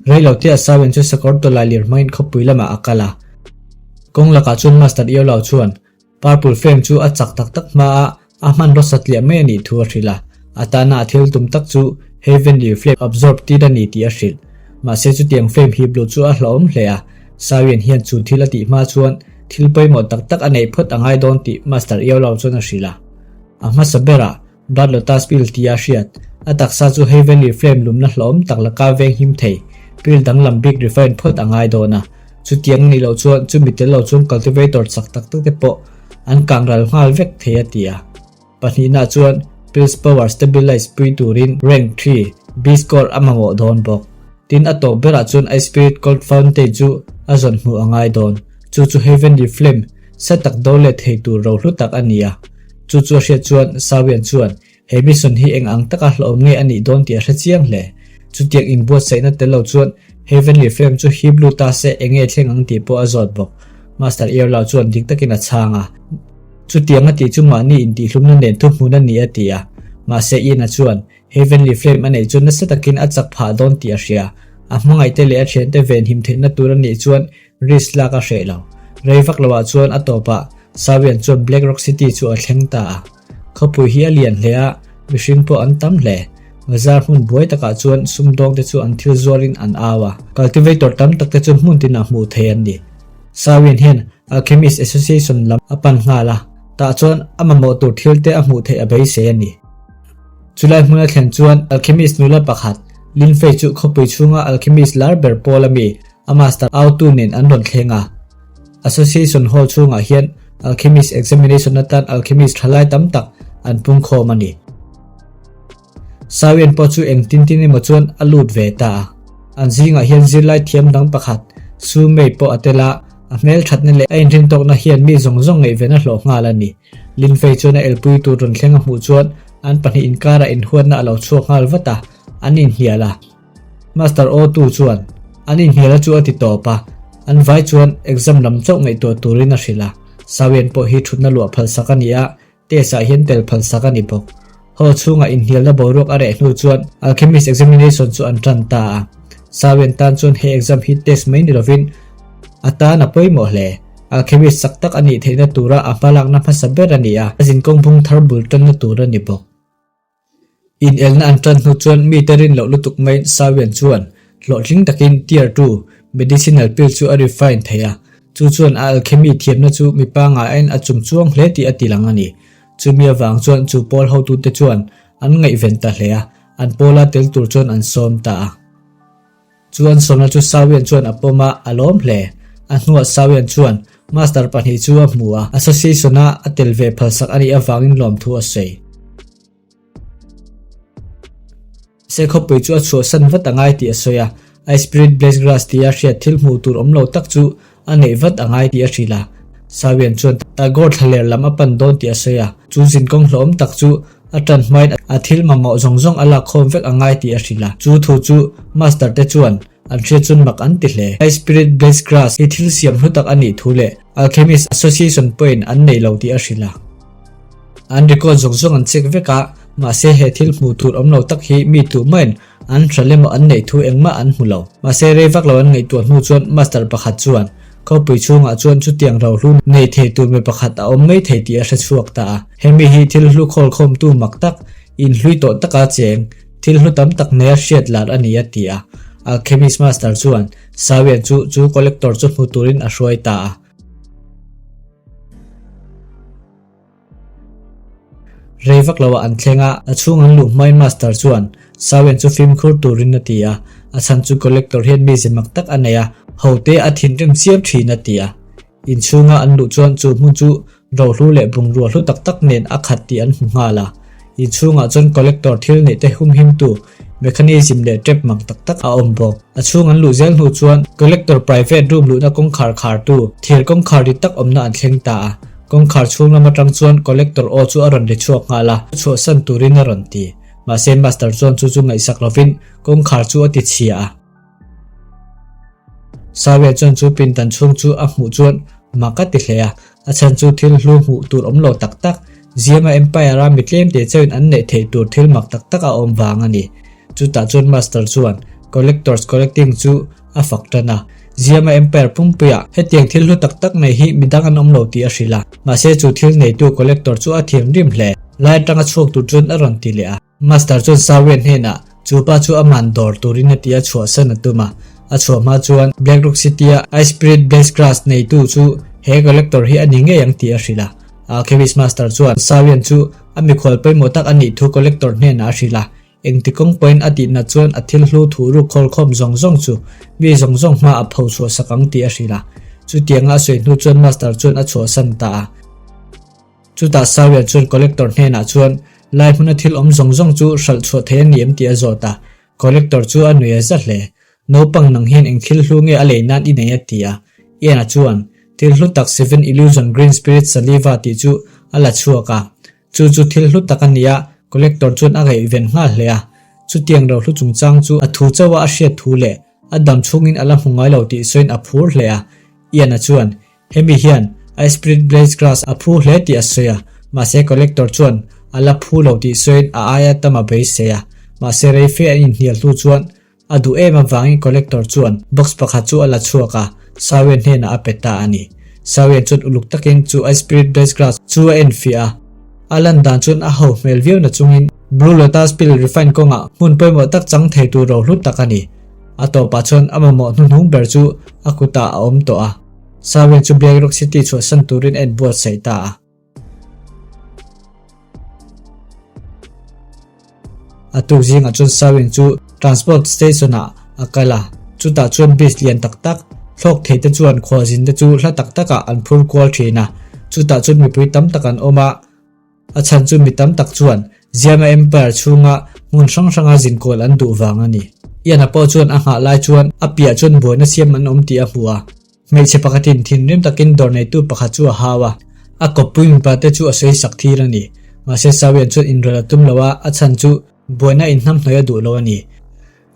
S1: Reilote a Sawian chu sakawr tawlai lir hmangin khawpui lamah a kal a. Kawng lakah chuan Master Iolo chuan Purple Flame chu a chak tak tak hma a, a hmanraw satliah mai a nih thu a hrilh a. A tana a thil tum tak chu Heavenly Flame absorb tir a ni tih a hrilh. Mahse chutiang flame hip luh chu a hlauhawm hle a. Sawian hian chu thil a tih hma chuan thil pawimawh tak tak a neih phawt a ngai dawn tih Master Iolo chuan a hrilh a. A hmasa berah Blood Lotus Pill tia hriat, a taksa chu Heavenly Flame lumna hlawm tak laka veng him thei, pill danglam bik refine phawt a ngai dawn a. Chutiang a nih loh chuan chumi tel lo chuan cultivator chak tak tak te pawh an kang ral nghal vek thei a ti a. Pahnihna chuan Pills Power Stabilize pui turin Rank 3, Beast Core a mamawh dawn bawk. Tin a tawp berah chuan a Spirit Cold Fountain chu a zawn hmuh a ngai dawn. Chu chu Heavenly Flame sa tak do let thei tur rohlu tak a ni a. Chu chu a hriat chuan Sawian chuan. He mission hi eng ang taka hlauhawm nge a nih dawn tih a hre chiang hle. Chutiang inbuatsaihna tel lo chuan Heavenly Flame chu hip lut ta se eng nge thleng ang tih pawh a zawt bawk. Master Earlau chuan dik takin a chhang a. Chutiang a tih chu mahni intihhlumna nen thuhmun a ni a ti a. Mahse Ian-a chuan Heavenly Flame a neih chu nasa takin a chak phah dawn tih a hria. A hmangaihte leh a thiante venhim theihna tur a nih chuan risk lak a hreh lo. Rei vak loah chuan a tawpah Sawian chuan Black Rock City chu a thleng ta a. Khawpui hi a lian hle a, mihring pawh an tam hle. Bazar hmun buai takah chuan sumdawngte chu an thil zuarin an au a. Cultivator tam takte chu hmun tinah hmuh theih an ni. Sawian hian Alchemist Association lam a pan nghal a, tah chuan a mamawh tur thilte a hmuh theih a beisei a ni. Chulai hmun a thlen chuan Alchemist nula pakhat, Lin Fei chu khawpui chhunga Alchemist lar ber pawl a mi, a master autu nen an rawn thleng a. Association Hall chhungah hian Alchemist Examination atan Alchemist thalai tam tak an pungkhawm a ni. Sawian pawh chu eng tin tin emaw chuan a lut ve ta a. An zingah hian zirlai thiam dang pakhat, Su Mei pawh a tel a, a hmel thatna leh a inrintawkna hian mi zawng zawng ngaihven a hlawh nghal a ni. Lin Fei chuan a elpui tur rawn thleng a hmuh chuan an pahnih inkarah inhuatna a lo chhuak nghal vat a, an inhnial a. Master O tu chuan an inhnialna chu a ti tawp a, an vai chuan exam lam chauh ngaihtuah turin a hrilh a. Sawian pawh hi thutna luah phalsak a ni a, test ah hian tel phalsak a ni bawk. Hall chhungah inhnialna boruak a reh hnu chuan Alchemist examination chu an tan ta a. Sawian tan chuan he exam hi test mai ni lovin a tan a pawimawh hle. Alchemist chak tak a nih theihna tura a hmalakna hmasa ber a ni a, a zinkawng bung thar bul tanna tur a ni bawk. Inelna an tan hnu chuan mite rin loh lutuk maiin Sawian chuan hlawhtling takin Tier 2 medicinal pill chu a refine thei a, chu chuan a alchemy thiamna chu mi pangaiin a chung chuang hle tih a ti lang a ni. Chumi avang chuan chu pawl hotute chuan an ngaihven ta hle a, an pawla tel tur chuan an sawm ta a. Chu an sawmna chu Sawian chuan a pawm a, a lawm hle. A hnuah Sawian chuan Master pahnih chu a hmu a, Association-a a tel ve phalsak a nih avangin lawmthu a sawi. Sekhawpui chu a chhuahsan vat a ngai tih a sawi a, I Spirit Blaze Grass tia hriat thil hmuh tur awm lo tak chu a neih vat a ngai tih a hrilh a. Sawian chuan Tagore thlaler lam a pan dawn tih a sawi a, chu zinkawng hlawhawm tak chu a tan hmain a thil mamawh zawng zawng a lakkhawm vek a ngai tih a hrilh a. Chu thu chu Master te chuan an hriat chuan mak an ti hle. I Spirit Blaze Grass hi thil siam hlu tak a nih thu leh Alchemist Association pawhin an nei lo tih a hrilh a. An record zawng zawng an check vek a, mahse he thil hmuh tur awm lo tak hi mi tuhmain An hral emaw an neih thu engmah an hmu lo. Mahse rei vak lo an ngaihtuah hnu chuan Master pakhat chuan khawpui chhungah chuan chutiang rohlu nei thei tur mi pakhat a awm mai thei tih a hre chhuak ta a. Hemi hi thil hlu khawlkhawmtu mak tak, inhlui tawh taka cheng, thil hlu tam tak neia hriat lar a ni a ti a. Alchemist Master chuan Sawian chu chu collector chu hmu turin a hruai ta a. Rei vak loah an thleng a, a chhung an luh hmain Master chuan Sawian chu fimkhur turin a ti a, a chhan chu Collector hian mi ze mak tak a nei a, hote a thinrim chiam thin a ti a. Inchhunga an luh chuan chu hmun chu rohlu leh bungrua hlu tak tak nen a khat tih an hmu nghal a. Inchhungah chuan Collector thil neihte humhimtu Mechanism leh tap mak tak tak a awm bawk. A chhung an luh zel hnu chuan Collector private room luhna kawngkhar khartu thir kawngkhar ri tak awmna an thleng ta a. Kawngkhar chhung lam atang chuan Collector aw chu a rawn ri chhuak nghal a, chhuahsan turin a rawn ti. Mahse Master chuan chu chu ngaihsak lovin kawngkhar chu a ti chhia a. Sawiah chuan chu pindan chhung chu a hmuh chuan mak a ti hle a, a chhan chu thil hlu hmuh tur awm lo tak tak, Ziama Empire-a mi tlem te chauhin an neih theih tur thil mak tak tak a awm vang a ni. Chutah chuan Master chuan Collectors Collecting chu a fak tan a, Ziama Empire pumpuiah hetiang thil hlu tak tak nei hi midang an awm lo tih a hrilh a, mahse chu thil neitu Collector chu a thianghlim hle. Lai atanga chhuak tur chuan a rawn ti leh a. Master chuan Sawian hnenah chu pa chu aman dawr turin a ti a chhuahsan a tum a. A chhuah hma chuan Black Rock City-a Ice Spirit Blaze Grass neitu chu he collector hi a ni ngei ang tih a hrilh a. Alchemist Master chuan Sawian chu a mikhual pawimawh tak a nih thu collector hnenah a hrilh a. Engti kawng pawhin a tih nat chuan a thil hlu thuh ruk khawlkhawm zawng zawng chu mi zawng zawng hma a pho chhuahsak ang tih a hrilh a. Chutianga a sawi hnu chuan Master chuan a chhuahsan ta a. Chutah Sawian chuan Collector hnenah chuan lai hmuna thil awm zawng zawng chu hralh chhuah thei a ni em tih a zawt a. Collector chu a nui a za hle. Naupang nang hian eng thil hlu nge a lei nan i nei a ti a. Ian-a chuan, Thil hlu tak Seven Illusion Green Spirit Saliva tih chu a la chhuak a. Chu chu thil hlu tak a ni a, Collector chuan a ngaihven nghal hle a, chutiang rohlu chungchang chu a thu chauh a a hriat thu leh a dam chhungin a la hmu ngai lo tih sawiin a phur hle a. Ian-a chuan hemi hian a Spirit Blaze Grass a phu hle tih a sawi a, mahse Collector chuan a la phu lo tih sawiin a aia tam a beisei a, mahse rei fe an inhnial hnu chuan A duh em avangin collector chuan box pakhat chu a la chhuak a, Sawian hnenah a pe ta a ni. Sawian chuan uluk takin chu a spirit based glass chu a enfiah a. A lan dan chuan a ho hmel viau na chungin Blue Lotus Pill refine kawngah hmun pawimawh tak chang thei tur ro hlut tak a ni. A tawpah chuan a mamawh hnuhnung ber chu a kutah a awm tawh a. Sawian chu Black Rock City chhuahsan turin a inbuatsaih ta a. A tuk zingah chuan Sawin chu Transport Station ah a kal a, chutah chuan bus lian tak tak, thlawk thei te chuan khualzin te chu hla tak tak ah an phur kual thin a, chutah chuan mipui tam tak an awm a, a chhan chu mi tam tak chuan Ziama Empire chhunga hmun hrang hranga zinkual an duh vang a ni. Ian-a pawh chuan a nghah lai chuan a piah chuan buaina siam an awm tih a hmu a. Hmeichhe pakhatin thinrim takin dawr neitu pakhat chu a hau a, a kawppui mipa te chu a sawi sak thil a ni. Mahse Sawian chuan inrawlh a tum lo a, a chhan chu buaina inhnamhnawih a duh lo a ni.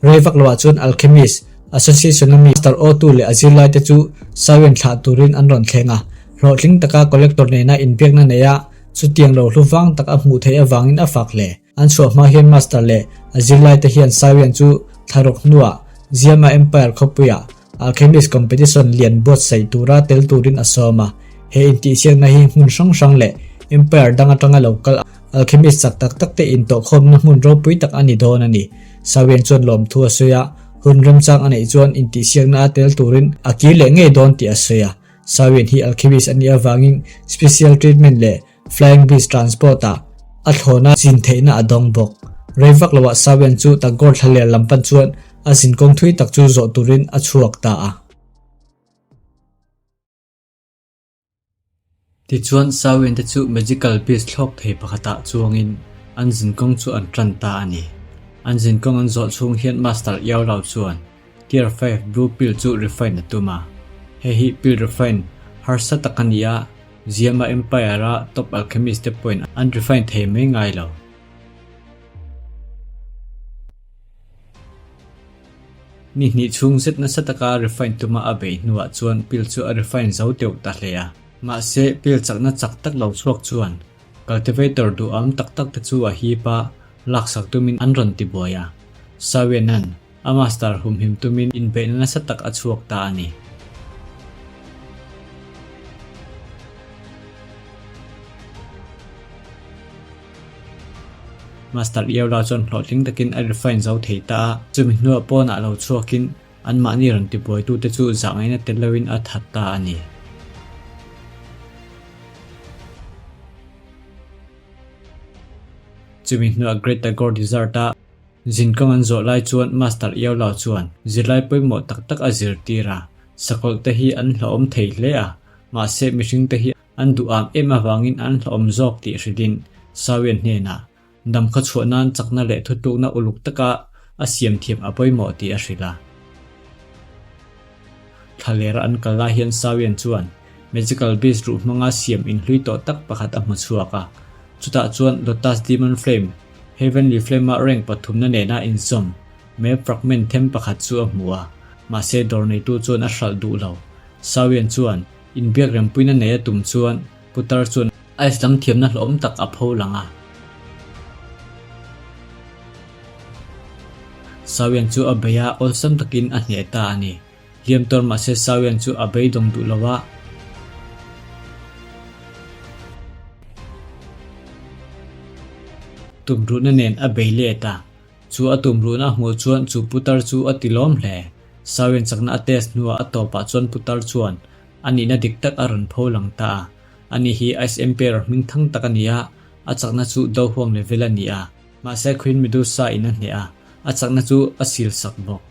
S1: Rei vak loah chuan Alchemist Association-a mi Master Otu leh a zirlai te chu Sawian thlah turin an rawn thleng a. Hlawhtling taka collector nena inbiakna nei a, chutiang lo hlu vang tak a hmuh theih avangin a fak hle. An chhuah hma hian Master leh a zirlai te hian Sawian chu thlaruk hnuah Ziama Empire khawpuiah Alchemist competition lian buatsaih tura tel turin a sawm a, he intihsiakna hi hmun hrang hrang leh empire dang atanga lo kal alchemist chak tak tak te intawhkhawmna hmun ropui tak a ni dawn a ni. Sawian chuan lawmthu a sawi a, hun remchang a neih chuan intihsiakna a tel turin a kir leh ngei dawn tih a sawi a. Sawian hi alchemist a nih avangin special treatment leh Flying Beast Transport ah a thlawna zin theihna a dawng bawk. Rei vak loah Sawian chu Tagore thlaler lam pan chuan a zinkawng thui tak chu zawh turin a chhuak ta a. Tichuan Sawian te chu Magical Beast thlawk thei pakhatah chuangin an zinkawng chu an tan ta a ni. An zinkawng an zawh chhung hian Master Iau Rao chuan Tier 5 Blue Pill chu refine a tum a. Hei hi pill refine harsa tak a ni a, Ziama Empire-a top alchemist te pawhin an refine thei mai ngai lo. Ni hnih chhung zet nasa taka refine tuma a beih hnuah chuan pill chu a refine zo deuh ta hle a. Mahse, pill chakna chak tak lo chhuak chuan cultivator duham tak tak te chu a hip a, laksak tumin an rawn ti buai a. Sawianan A master humhim tumin inbeihna nasa tak a chhuak ta a ni. Master Iola chuan hlawhtling takin a refine zo thei ta a, chumi hnuah pawnah lo chhuakin anmahni rawn tibuaitute chu zahngaihna tel loin a that ta a ni. Chumi hnuah Great Tagore Desert-a Zinkawng an zawh lai chuan Master Iau Lao chuan zirlai pawimawh tak tak a zirtir a, sakawlh te hi an hlauhawm thei hle a, mahse mihring te hi an duham em avangin an hlauhawm zawk tih hrilhin Sawian hnenah dam khaw chhuah nan chakna leh thutlukna uluk taka a siam thiam a pawimawh tih a hrilh a. Thlalera an kal lai hian Sawian chuan Magical Beast ruh hmanga siam inhlui tawh tak pakhat a hmu chhuak a, chutah chuan Lotus Demon Flame Heavenly Flame-a rank pathumna nena inzawm map fragment them pakhat chu a hmu a, mahse dawr neitu chuan a hralh duh lo. Sawian chuan inbiak rempuina nei a tum chuan putar chuan ice lam thiamna hlawhawm tak a pho lang a. Sawian chu a bei a, awlsam takin a hneh ta a ni. Hliam tawr mahse Sawian chu a beidawng duh lo a. Tumruhna nen a bei let a. Chu a tumruhna a hmuh chuan chu putar chu a ti lawm hle. Sawian chakna a test hnuah a tawpah chuan putar chuan a nihna dik tak a rawn pho lang ta a. Ani hi Ice Emperor hming thang tak a ni a, a chakna chu Dohuang level a ni a. Mahse Queen Medusa in a hneh a, a chakna chu a sil sak bawk.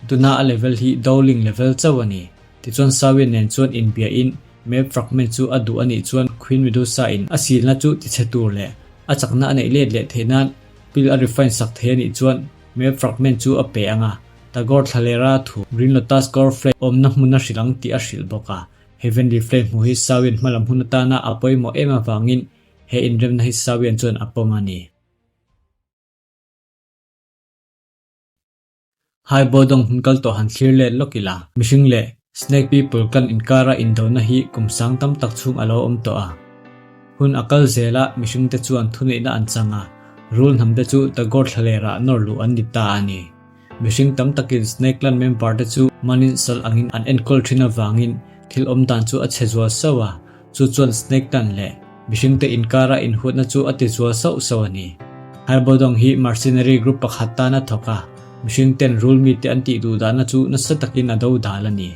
S1: Tuna a level hi Dowling level chauh a ni. Tichuan Sawian nen chuan inbia in map fragment chu a duh a nih chuan Queen Medusa in a silna chu tichhe tur leh a chakna a neih let leh theih nan pill a refine sak thei a nih chuan map fragment chu a pe ang a, Tagore thlalera thu Green Lotus Core Flame awmna hmun a hrilh ang tih a hrilh bawk a. Heavenly Flame hmuh hi Sawian hmalam hun atana a pawimawh em avangin he inremna hi Sawian chuan a pawm a ni. Hai Bodong hun kal tawh han thlir let lawk ila, mihring leh Snake People clan inkara indona hi kum sang tam tak chhung a lo awm tawh a. Hun a kal zel a, mihringte chuan thuneihna an chang a, rul hnamte chu Tagore thlalerah nawr luh an ni ta a ni. Mihring tam takin Snake Clan member te chu manin sal angin an enkawl thin avangin thil awm dan chu a chhe zual sauh a, chu chuan Snake Clan leh mihringte inkara inhuatna chu a ti zual sauh sauh a ni. Haibodong hi mercenary group pakhat tan a thawk a, mihring ten rul mite an tih duh dahna chu nasa takin a do dal a ni.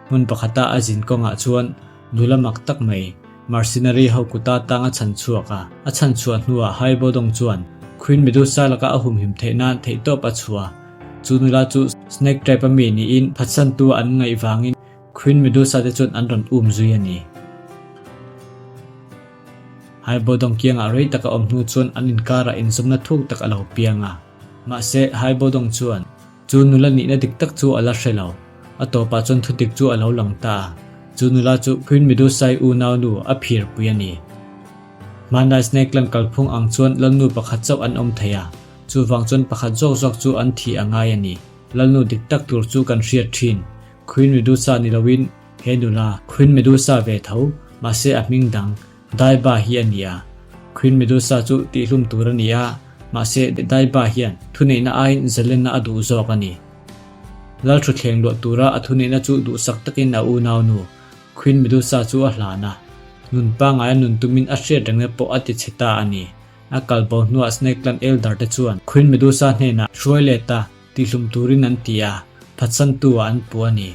S1: Hmun pakhata a zin kawngah chuan nula mak tak mai, mercenary ho kuta tang a chhan chhuak a, a chhan chhuah hnuah Haibodong chuan Queen Medusa laka a humhim theih nan theihtawp a chhuah. Chu nula chu Snake Tribe a mi niin phatsantu an ngaih vangin Queen Medusa te chuan an rawn um zui a ni. Haibodong kiangah rei tak a awm hnu chuan an inkarah inzawmna thuk tak a lo piang a. Mahse, Haibodong chuan chu nula nihna dik tak chu a la hre lo. A tawpah chuan thudik chu a lo lang ta a. Chu nula chu Queen Medusai unaunu a phirpui a ni. Hmanlai Snake Clan kalphung ang chuan lalnu pakhat chauh an awm thei a, chuvang chuan pakhat zawk zawk chu an thih a ngai a ni. Lalnu dik tak tur chu kan hriat thin. Queen Medusa ni loin he nula Queen Medusa ve tho, mahse a hming dang, Daiba hi a ni a. Queen Medusa chu tihhlum tur a ni a, mahse Daiba hian thuneihna aiin zalenna a duh zawk a ni. Lal thuthleng luah tura a thuneihna chu duhsak takin a unaunu, Queen Medusa chu a hlan a. Nun pangaia nun tumin a hriat rengna pawh a ti chhe ta a ni. A kalbo hnuah Snake Clan Elder te chuan Queen Medusa hnenah hruai let a, Tihlum turin an ti a, phatsantu ah an puh a ni.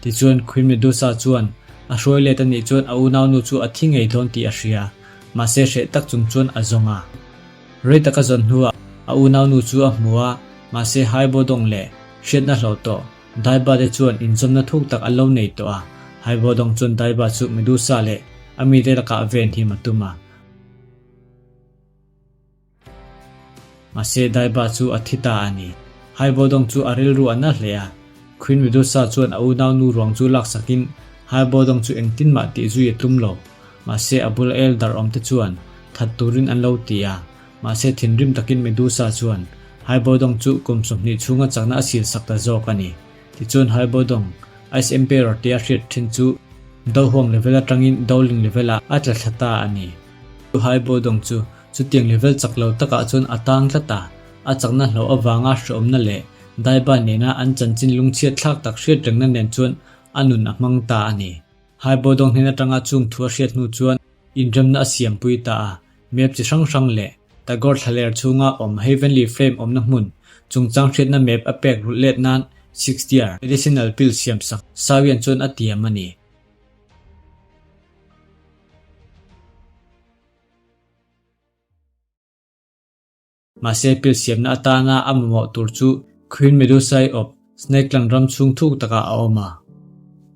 S1: Tichuan Queen Medusa chuan a hruai let a nih chuan a unaunu chu a thi ngei dawn tih a hria, mahse hreh tak chung chuan a zawng a. Rei tak a zawn hnuah a unaunu chu a hmu a, mahse Haibodong leh hriatna hloh tawh Daiba te chuan inzawmna thuk tak an lo nei tawh a, Haibodong chuan Daiba chu Medusa leh a mite lakah ven him a tum a. Mahse, Daiba chu a thi ta a ni. Haibodong chu a rilru a na hle a. Queen Medusa chuan a unaunu ruang chu laksakin Haibodong chu engtin mah tih zui a tum lo. Mahse, a bula elder awmte chuan that turin an lo ti a. Mahse, thinrim takin Medusa chuan Haibodong chu kum 20 chhunga chakna a silsak ta zawk a ni. Tichuan Haibodong, Ice Emperor tia hriat thin chu Dohuang level atangin Doling level ah a tla thla ta a ni. Haibodong chu Chutiang level chak lo takah chuan a tang tlat a, a chakna hlauh avanga hreawmna leh Daiba nena an chanchin lungchhiat thlak tak hriat rengna nen chuan a nun a hmang ta a ni. Haibodong hnen atanga chung thu a hriat hnu chuan inremna a siampui ta a, map chi hrang hrang leh Tagore thlaler chhunga awm Heavenly Flame awmna hmun chungchang hriatna map a pek rulh let nan Sixth-year medicinal pill siamsak Sawian chuan a tiam a ni. Mahse pil siamna atana a mamawh tur chu Queen Medusa-i awp Snake Clan ram chhung thuk takah a awm a.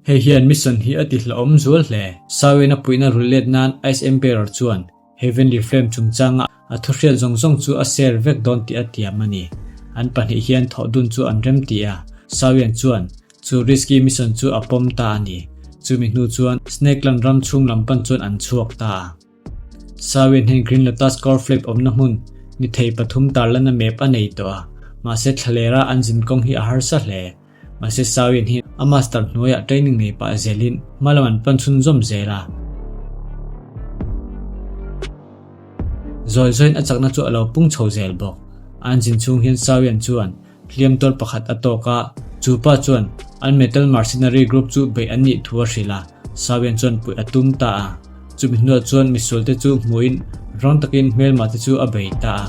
S1: Hei hian mission hi a ti hlauhawm zual hle. Sawina puihna rul let nan Ice Emperor chuan Heavenly Flame chungchanga a thuhriat zawng zawng chu a share vek dawn tih a tiam a ni. An pahnih hian thawh dun chu an rem ti a, Sawian chuan Chu risky mission chu a pawm ta a ni. Chumi hnu chuan Snake Clan ram chhung lam pan chuan an chhuak ta a. Sawin hian Green Lotus Corflip awmna hmun ni thei pathum tarlana map a nei tawh a, mahse thlalera an zin kawng hi a harsa hle. Mahse Sawin hi a master hnuaiah training nei pah zelin hma lam an pan chhunzawm zel a. Zawi zawiin a chakna chu a lo pung chho zel bawk. An zin chhung hian Sawian chuan Hliam tuar pakhat a tawk a, chu pa chuan an Metal Mercenary Group chu beih an nih thu a hrilh a, Sawian chuan puih a tum ta a. Chumi hnuah chuan misualte chu hmuhin rawng takin hmelma te chu a bei ta a.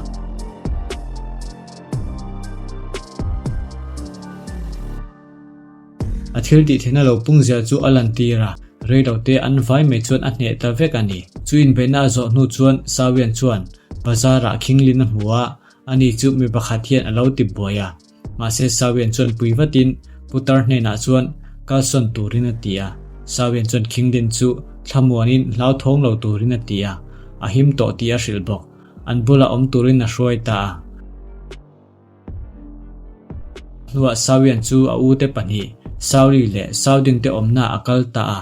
S1: A thil tih theihna lo pung zel chu a lantir a, reilote an vai mai chuan a hneh ta vek a ni. Chu inbeihna a zawh hnu chuan Sawian chuan bazar-ah Khinglin a hmu a, Ani chu mi pakhat hian a lo ti buai a, mahse Sawian chuan pui vatin putar hnenah chuan kalsawn turin a ti a. Sawian chuan Kingdin chu thlamuanin hlauthawng lo turin a ti a, a him tawh tih a hrilh bawk. An bulah awm turin a hruai ta a. Hnuah Sawian chu a ute pahnih, Sauri leh Sauding te awmna a kal ta a.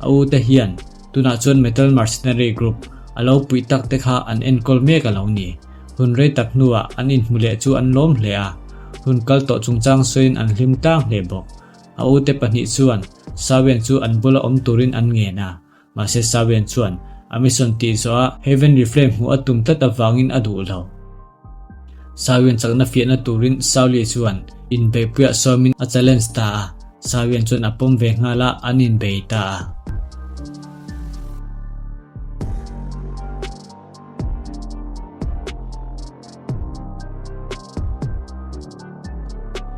S1: A ute hian tunah chuan Metal Mercenary Group a lo puih tak te kha an enkawl mek a lo ni. Hun rei tak hnuah an inhmu leh chu an lawm hle a, hun kal tawh chungchang sawiin an hlim tlang hle bawk. A ute pahnih chuan Sawian chu an bula awm turin an ngen a, mahse Sawian chuan a mission tih zawhah Heavenly Flame hmuh a tum tlat avangin a duh lo. Sawian chakna fiahna turin Sauli chuan inbeihpuiah sawmin a challenge ta a, Sawian chuan a pawm ve nghal a, an inbei ta a.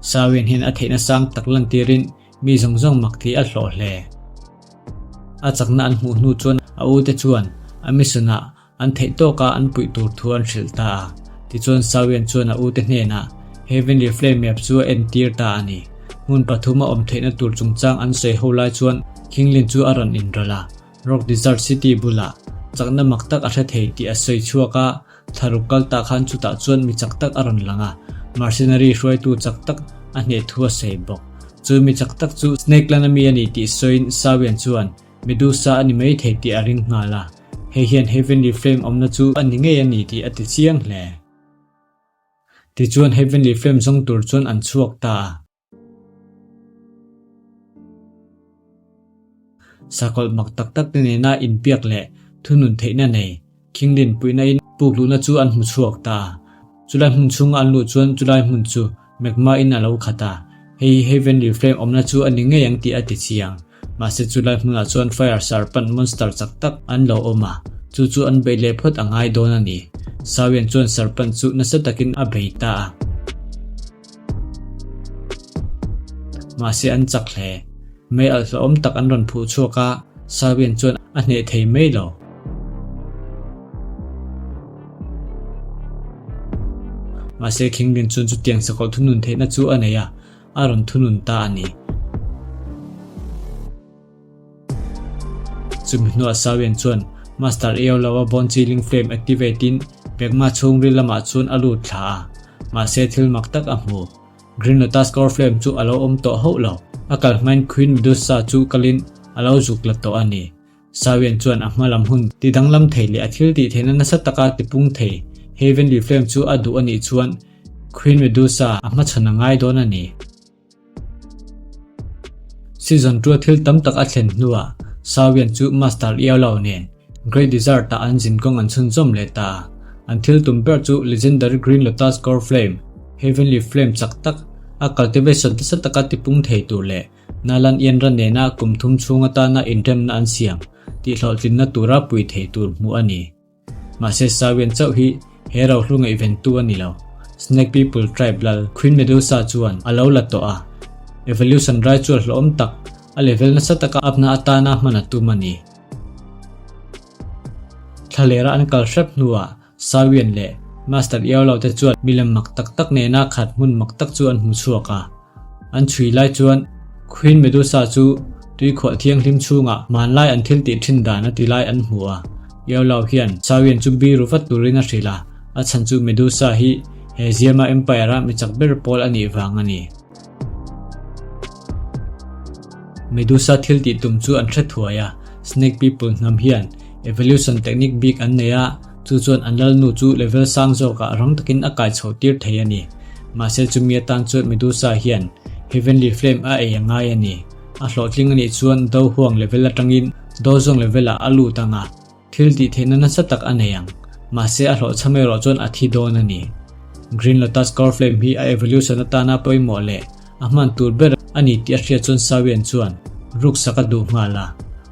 S1: Sawian hian a theihna sang tak lantirin mi zawng zawng mak tih a hlawh hle. A chakna an hmuh hnu chuan a ute chuan a mission ah an theih tawka an puih tur thu an hrilh ta a. Tichuan Sawian chuan a ute hnenah Heavenly Flame Map chu a entir ta a ni. Hmun pathum a awm theihna tur chungchang an sawi ho lai chuan Khinglin chu a rawn inrawlh a. Rock Desert City bulah chakna mak tak a hre thei tih a sawi chhuak a, thlaruk kal tah khan chutah chuan mi chak tak a rawn lang a, mercenary hruaitu chak tak a hneh thu a sawi bawk. Chu mi chak tak chu Snake Clan a mi a ni tih sawiin Sawian chuan Medusa a ni mai thei tih a ring nghal a, hei hian Heavenly Flame awmna chu a ni ngei a ni tih a ti chiang hle. Tichuan Heavenly Flame zawng tur chuan an chhuak ta a. Sakawlh mak tak tak te nena inpiak leh thunun theihna nei Khinglin puihna in puk luhna chu an hmu chhuak ta a. Chulai hmun chhunga an luh chuan chulai hmun chu magma in a lo khat a, hei hi Heavenly Flame awmna chu a ni ngei ang tih a ti chiang. Mahse chulai hmunah chuan Fire Serpent monster chak tak an lo awm a, chu chu an beih leh phawt a ngai dawn a ni. Sawian chuan Serpent chu nasa takin a bei ta a. Mahse an chak hle. Mei alh hlauhawm tak an rawn phuh chhuak a, Sawian chuan a hneh thei mai lo. Mahse Khinglin chuan chutiang sakawlh thunun theihna chu a nei a, a rawn thunun ta a ni. Chumi hnuah Sawian chuan Master Eolo-a Bone Chilling Flame activate in Pekma chhungril lamah chuan a lut thla a, mahse thil mak tak a hmu. Green Lotus Core Flame chu a lo awm tawh hauh lo. A kal hmain Queen Medusa chu kalin a lo zuk la tawh a ni. Sawian chuan a hma lam hun ti danglam thei leh a thil tih theihna nasa taka tipung thei Heavenly Flame chu a duh a nih chuan Queen Medusa a hmachhawn a ngai dawn a ni. Season tua thil tam tak a thlen hnuah Sawian chu Master Iaulo nen Great Desert-ah an zinkawng an chhunzawm leh ta a. An thil tum ber chu Legendary Green Lotus Core Flame, Heavenly Flame chak tak, a cultivation nasa taka tipung thei tur leh Nalan Ianra nena kum thum chhung atana inremna an siam tihhlawhtlinna tura pui thei tur hmuh a ni. Mahse Sawian chauh hi he rohlu ngaihventu a ni lo. Snake People Tribe lal Queen Medusa chuan a lo la tawh a, Evolution rai chu a hlawhawm tak, a level nasa taka upna atana hman a tum a ni. Thlalera an kal hrep hnuah Sawian leh Master Iaulo te chuan milem mak tak tak nena khat hmun mak tak chu an hmu chhuak a. An chhui lai chuan Queen Medusa chu tuikhuah thianghlim chhungah hmanlai an thil tih thin dan a ti lai an hmu a. Iaulo hian Sawian chu biru vat turin a hrilh a, a chhan chu Medusa hi he Ziama Empire-a mi chak ber pawl a nih vang a ni. Medusa thil tih tum chu an hre thuai a, Snake People hnam hian evolution technique bik an nei a, chu chuan an lalnu chu level sang zawkah rang takin a kai chho tir thei a ni. Mahse chumi atan chuan Medusa hian Heavenly Flame a ei a ngai a ni. A hlawhtling a nih chuan Do Huang level atangin Do Zong level ah a lut ang a, Thil tih theihna nasa tak a nei ang, mahse a hlawhchham erawh chuan a thi dawn a ni. Green Lotus Core Flame hi a evolution atana pawimawh leh a hman tur ber a ni tih a hriat chuan Sawian chuan ruksak a duh nghal a,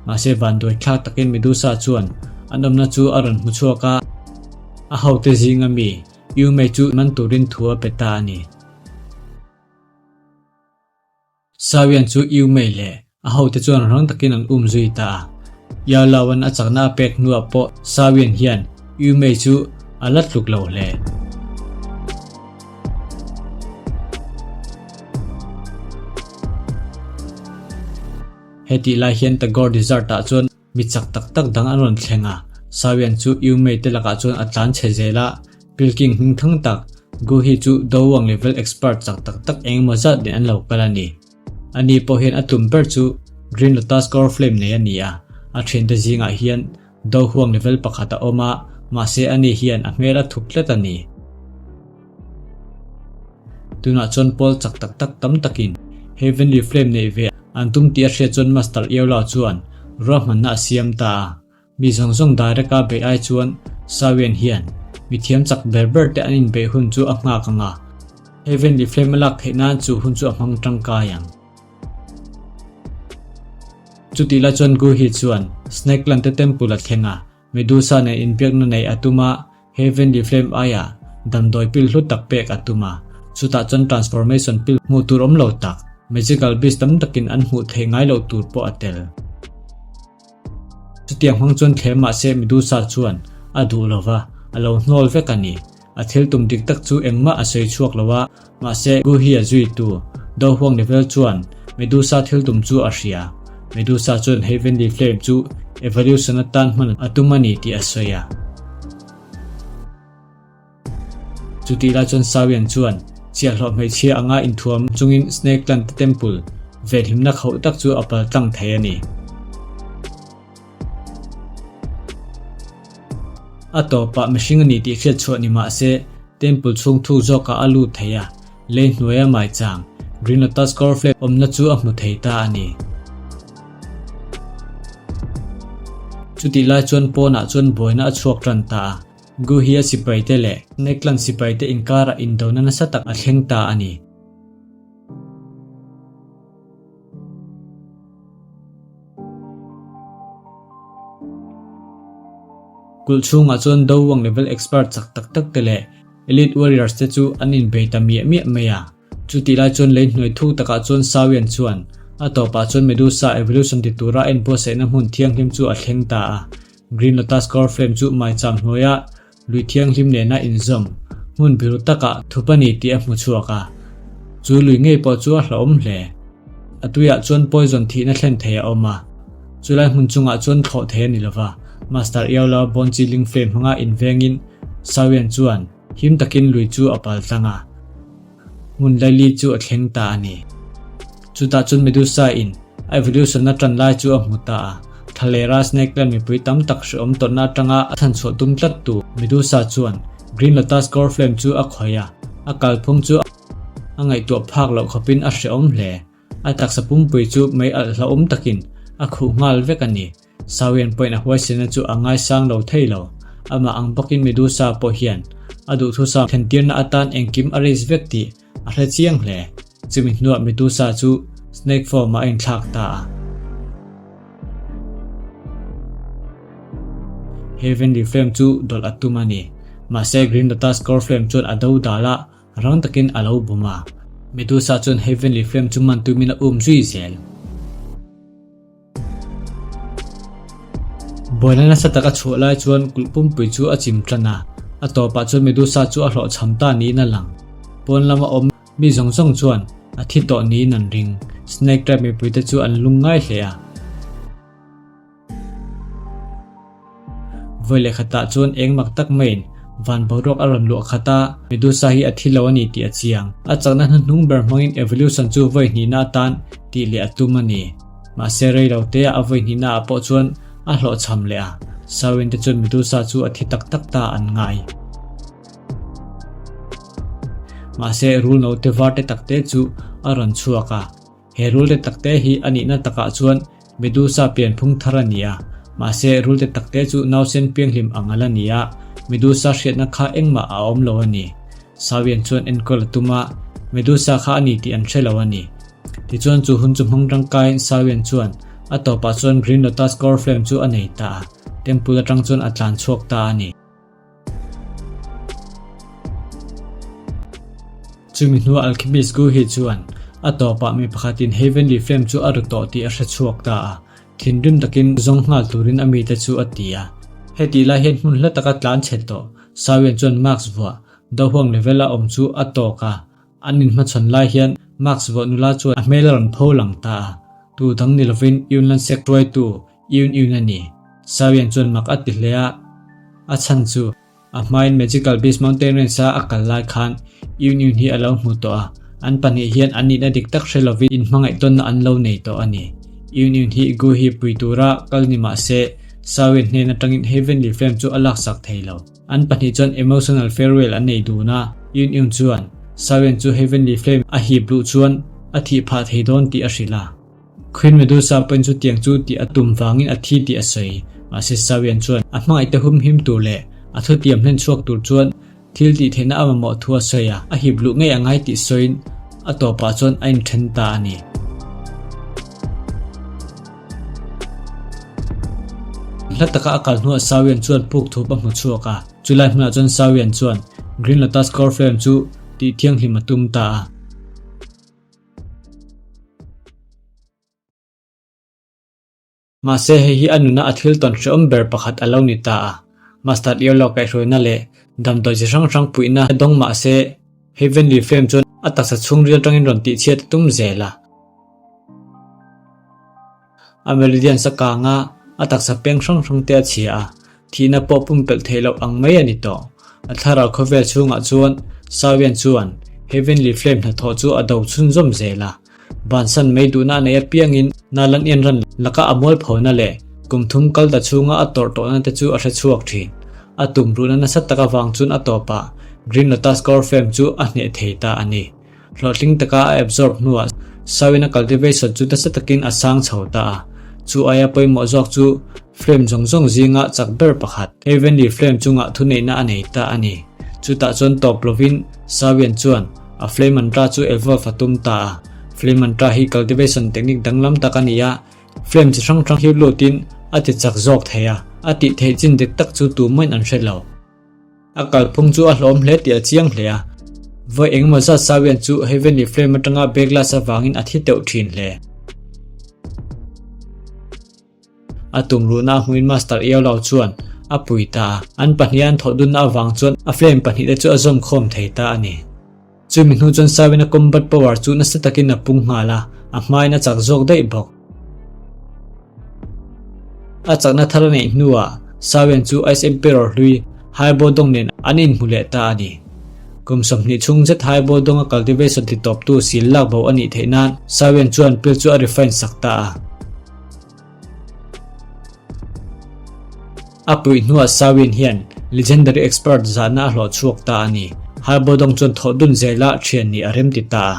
S1: mahse vanduai thlak takin Medusa chuan an awmna chu a rawn hmu chhuak a, a hote zinga mi Yume chu man turin thu a pe ta a ni. Sawian chu Yu Mei leh a hote chuan rang takin an um zui ta a. Yao Lao-a'n a chakna a pek hnuah pawh Sawian hian Yu Mei chu a la tluk lo hle. Hetih lai hian Tagore Desert-ah chuan Mi chak tak tak dang an rawn thleng a, Sawian chu Yu Mei te lakah chuan a tlan chhe zel a, Pilking hming thang tak Gu hi chu Dawang level expert chak tak tak eng emaw zat nen an lo kal a ni. Ani pawh hian a tum ber chu Green Lotus Core Flame nei a ni a, a thiante zingah hian Dohuang level pakhat a awm a, mahse ani hian a hmel a thup tlat a ni. Tunah chuan pawl chak tak tak tam takin Heavenly Flame neih ve an tum tih a hriat chuan Master Iola chuan ruahmanna a siam ta a. Mi zawng zawng direct a beih ai chuan Sawian hian mi thiam chak ber ber te an inbeih hun chu a nghak ang a, Heavenly Flame a lak theih nan chu hun chu a hmang tangkai ang. Chutih lai chuan Guhi chuan Snake Clan te temple a thleng a, Medusa nen inbiakna neih a tum a, Heavenly Flame aiah damdawi pil hlu tak pek a tum a, chutah chuan transformation pil hmuh tur awm lo tak, magical beast tam takin an hmuh theih ngai loh tur pawh a tel. Chutiang hmang chuan thlem mahse Medusa chuan a duh lo va, a lo hnawl vek a ni. A thil tum dik tak chu engmah a sawi chhuak lo a, mahse Guhi a zuitu Do Huang Level chuan Medusa thil tum chu a hria. Medusa chuan Heavenly Flame chu evolution atan hman a tum a ni tih a sawi a. Chutih lai chuan Sawian chuan chiahhlawh hmeichhia anga inthuam chungin Snake Clan te temple venhimna khauh tak chu a pal tlang thei a ni. A tawpah mihring a ni tih hriat chhuah ni mah se temple chhung thuk zawkah a lut thei a, lei hnuaia maichang Green Lotus Cornflake awmna chu a hmu thei ta a ni. Chutih lai chuan pawnah chuan buaina a chhuak tan ta a. Guhia sipaite leh Neklan sipaite inkarah indona nasa tak a thleng ta a ni. Kulh chhungah chuan Dowang level expert chak tak tak te leh Elite Warriors te chu an inbei ta miah miah mai a. Chutih lai chuan lei hnuai thuk takah chuan Sawian chuan a tawpah chuan Medusa evolution ti tura a inbuatsaihna hmun thianghlim chu a thleng ta a. Green Lotus Core Flame chu maicham hnuaia lui thianghlim nena inzawm hmun biru takah thup a ni tih a hmu chhuak a. Chu lui ngei pawh chu a hlauhawm hle. A tuiah chuan poison thihna thlen thei a awm a. Chulai hmun chungah chuan thlawh thei a ni lova. Master Iaulo Bone Chilling Flame hmanga invengin Sawian chuan him takin lui chu a pal tlang a. Hmun laili chu a thleng ta a ni. Chutah chuan Medusa in a evolution a tan lai chu a hmu ta a. Thalera Snake Clan mipui tam tak hrehawm tawrhna atanga a chhanchhuah tum tlat tu Medusa chuan Green Lotus Core Flame chu a khawih a, a kalphung chu a ngaihtuah phak loh khawpin a hrehawm hle. A taksa pumpui chu mei alh hlauhawm takin a khuh nghal vek a ni. Sawian pawhin a huaisena chu a ngaisang lo thei lo. Amah ang bawkin Medusa pawh hian a duhthusam thlentirna atan engkim a risk vek tih a hre chiang hle. Chumi hnuah Medusa chu snake form ah a inthlak ta a. Heavenly Flame chu dawlh a tum a ni. Mahse Green Lotus Core Flame chuan a do dal a, Rang takin a lo bum a. Medusa chuan Heavenly Flame chu man tumin a um zui zel. Buaina nasa tak a chhuah lai chuan kulh pumpui chu a chim tan a, a tawpah chuan Medusa chu a hlawhchham ta niin a lang. Pawn lama awm mi zawng zawng chuan a thi tawh niin an ring. Snake Tribe mipuite chu an lung ngai hle a. Vawi leh khatah chuan eng mak tak maiin van boruak a rawn luah khat a, Medusa hi a thi lo a ni tih a chiang. A chakna hnuhnung ber hmangin evolution chu vawi hnihna atan tih leh a tum a ni. Mahse rei lo te ah a vawi hnihna ah pawh chuan a hlawhchham leh a, Sawin te chuan Medusa chu a thi tak tak ta an ngai. Mahse rul note var te tak te chu a rawn chhuak a. He rul te takte hi a nihna takah chuan Medusa pianphung thar a ni a, mahse rul te takte chu nausen pianghlim ang a la ni a, Medusa hriatna kha engmah a awm lo a ni. Sawian chuan enkawl a tum a, Medusa kha a ni tih an hre lo a ni. Tichuan chu hun chu hmang tangkaiin Sawian chuan a tawpah chuan Green Lotus Core Flame chu a nei ta a, temple atang chuan a tlan chhuak ta a ni. Chumi hnuah Alchemist Guhi chuan a tawpah mi pakhatin Heavenly Flame chu a ru tawh tih a hre chhuak ta a, thinrim takin zawng nghal turin a mite chu a ti a. Hetih lai hian hmun hla taka tlan chhe tawh Sawian chuan mask vuah Dohuang level a awm chu a tawk a, an inhmachhawn lai hian mask vuah nula chuan a hmel a rawn pho lang ta a, tu dang ni lovin Yunnan sect hruaitu Yun Yun a ni. Sawian chuan mak a ti hle a, a chhan chu a hmain Magical Beast Mountain Range a a kal lai khan Yun Yun hi a lo hmu tawh a, an pahnih hian an nihna dik tak hre lovin inhmangaih tawnna an lo nei tawh a ni. Yun Yun hi Gu hi pui tura kal ni mah se Sawian hnen atangin Heavenly Flame chu a laksak thei lo. An pahnih chuan emotional farewell an nei dun a, Yun Yun chuan. Sawian chu Heavenly Flame a hip luh chuan a thih phah thei dawn tih a hrilh a. Queen Medusa pawhin chutiang chu tih a tum vangin a thi tih a sawi. Mahse Sawian chuan a hmangaihte humhim tur leh a thutiam hlen chhuak tur chuan thil tih theihna a mamawh thu a sawi a, a hip luh ngei a ngai tih sawiin a tawpah chuan a inthen ta a ni. Hla taka a kal hnuah Sawian chuan puk thup a hmu chhuak a, chulai hmunah chuan Sawian chuan Green Lotus Core Flame chu tih thianghlim a tum ta a. Mahse hei hi a nuna a thil tawn hrehawm ber pakhat a lo ni ta a, Mustard Earlo kaihhruaina leh damdawi chi hrang hrang puihna dawng mahse Heavenly Flame chuan a taksa chhungril atangin rawn tihchhiat a tum zel a. A meridians a kang a, a taksa peng hrang hrang te a chhia a, thihna pawh pumpelh theih loh ang mai a ni tawh. A thlarau khawvel chhungah chuan Sawian chuan Heavenly Flame hnathawh chu a do chhunzawm zel a. Bansan mai duhna a nei apiangin Nalan Ianran laka a mualphona leh kum thum kal ta chhunga a tawrh tawhna te chu a hre chhuak thin. A tum ruhna nasa tak avang chuan a tawpah Green Lotus Core Flame chu a hneh thei ta a ni. Hlawhtling taka a absorb hnuah Sawina cultivation chu nasa takin a sang chho ta a, chu aia pawimawh zawk chu flame zawng zawng zinga chak ber pakhat, Heavenly Flame chungah thuneihna a nei ta a ni. Chutah chuan tawp lovin Sawian chuan a flame mantra chu evolve a tum ta a. Flame mantra hi cultivation technique danglam tak a ni a, flame chi hrang hrang hi lutin a ti chak zawk thei a, a tih theih chin dik tak chu tumahin an hre lo. A kalphung chu a hlawm hle tih a chiang hle a, vawi engemaw zat Sawian chu Heavenly Flame atanga backlash avangin a thi teuh thin hle. A tumruhna a hmuin Master Eolo chuan a pui ta a, an pahniha an thawh dunna avang chuan a flame pahnihte chu a zawm khawm thei ta a ni. Chumi hnu chuan Sawina combat power chu nasa takin a pung nghal a, a hmain a chak zawk daih bawk. A chakna thar a neih hnuah Sawian chu Ice Emperor hlui Haibo Dong nen an inhmu leh ta a ni. Kum 20 chhung zet Haibo Dong-a cultivation titawptu sil lak bo a nih theih nan Sawian chuan pill chu a refine sak ta a. A puih hnuah Sawin hian Legendary Expert zahna a hlawh chhuak ta a ni. Harbodong chuan thawh dun zela thian nih a remti ta a.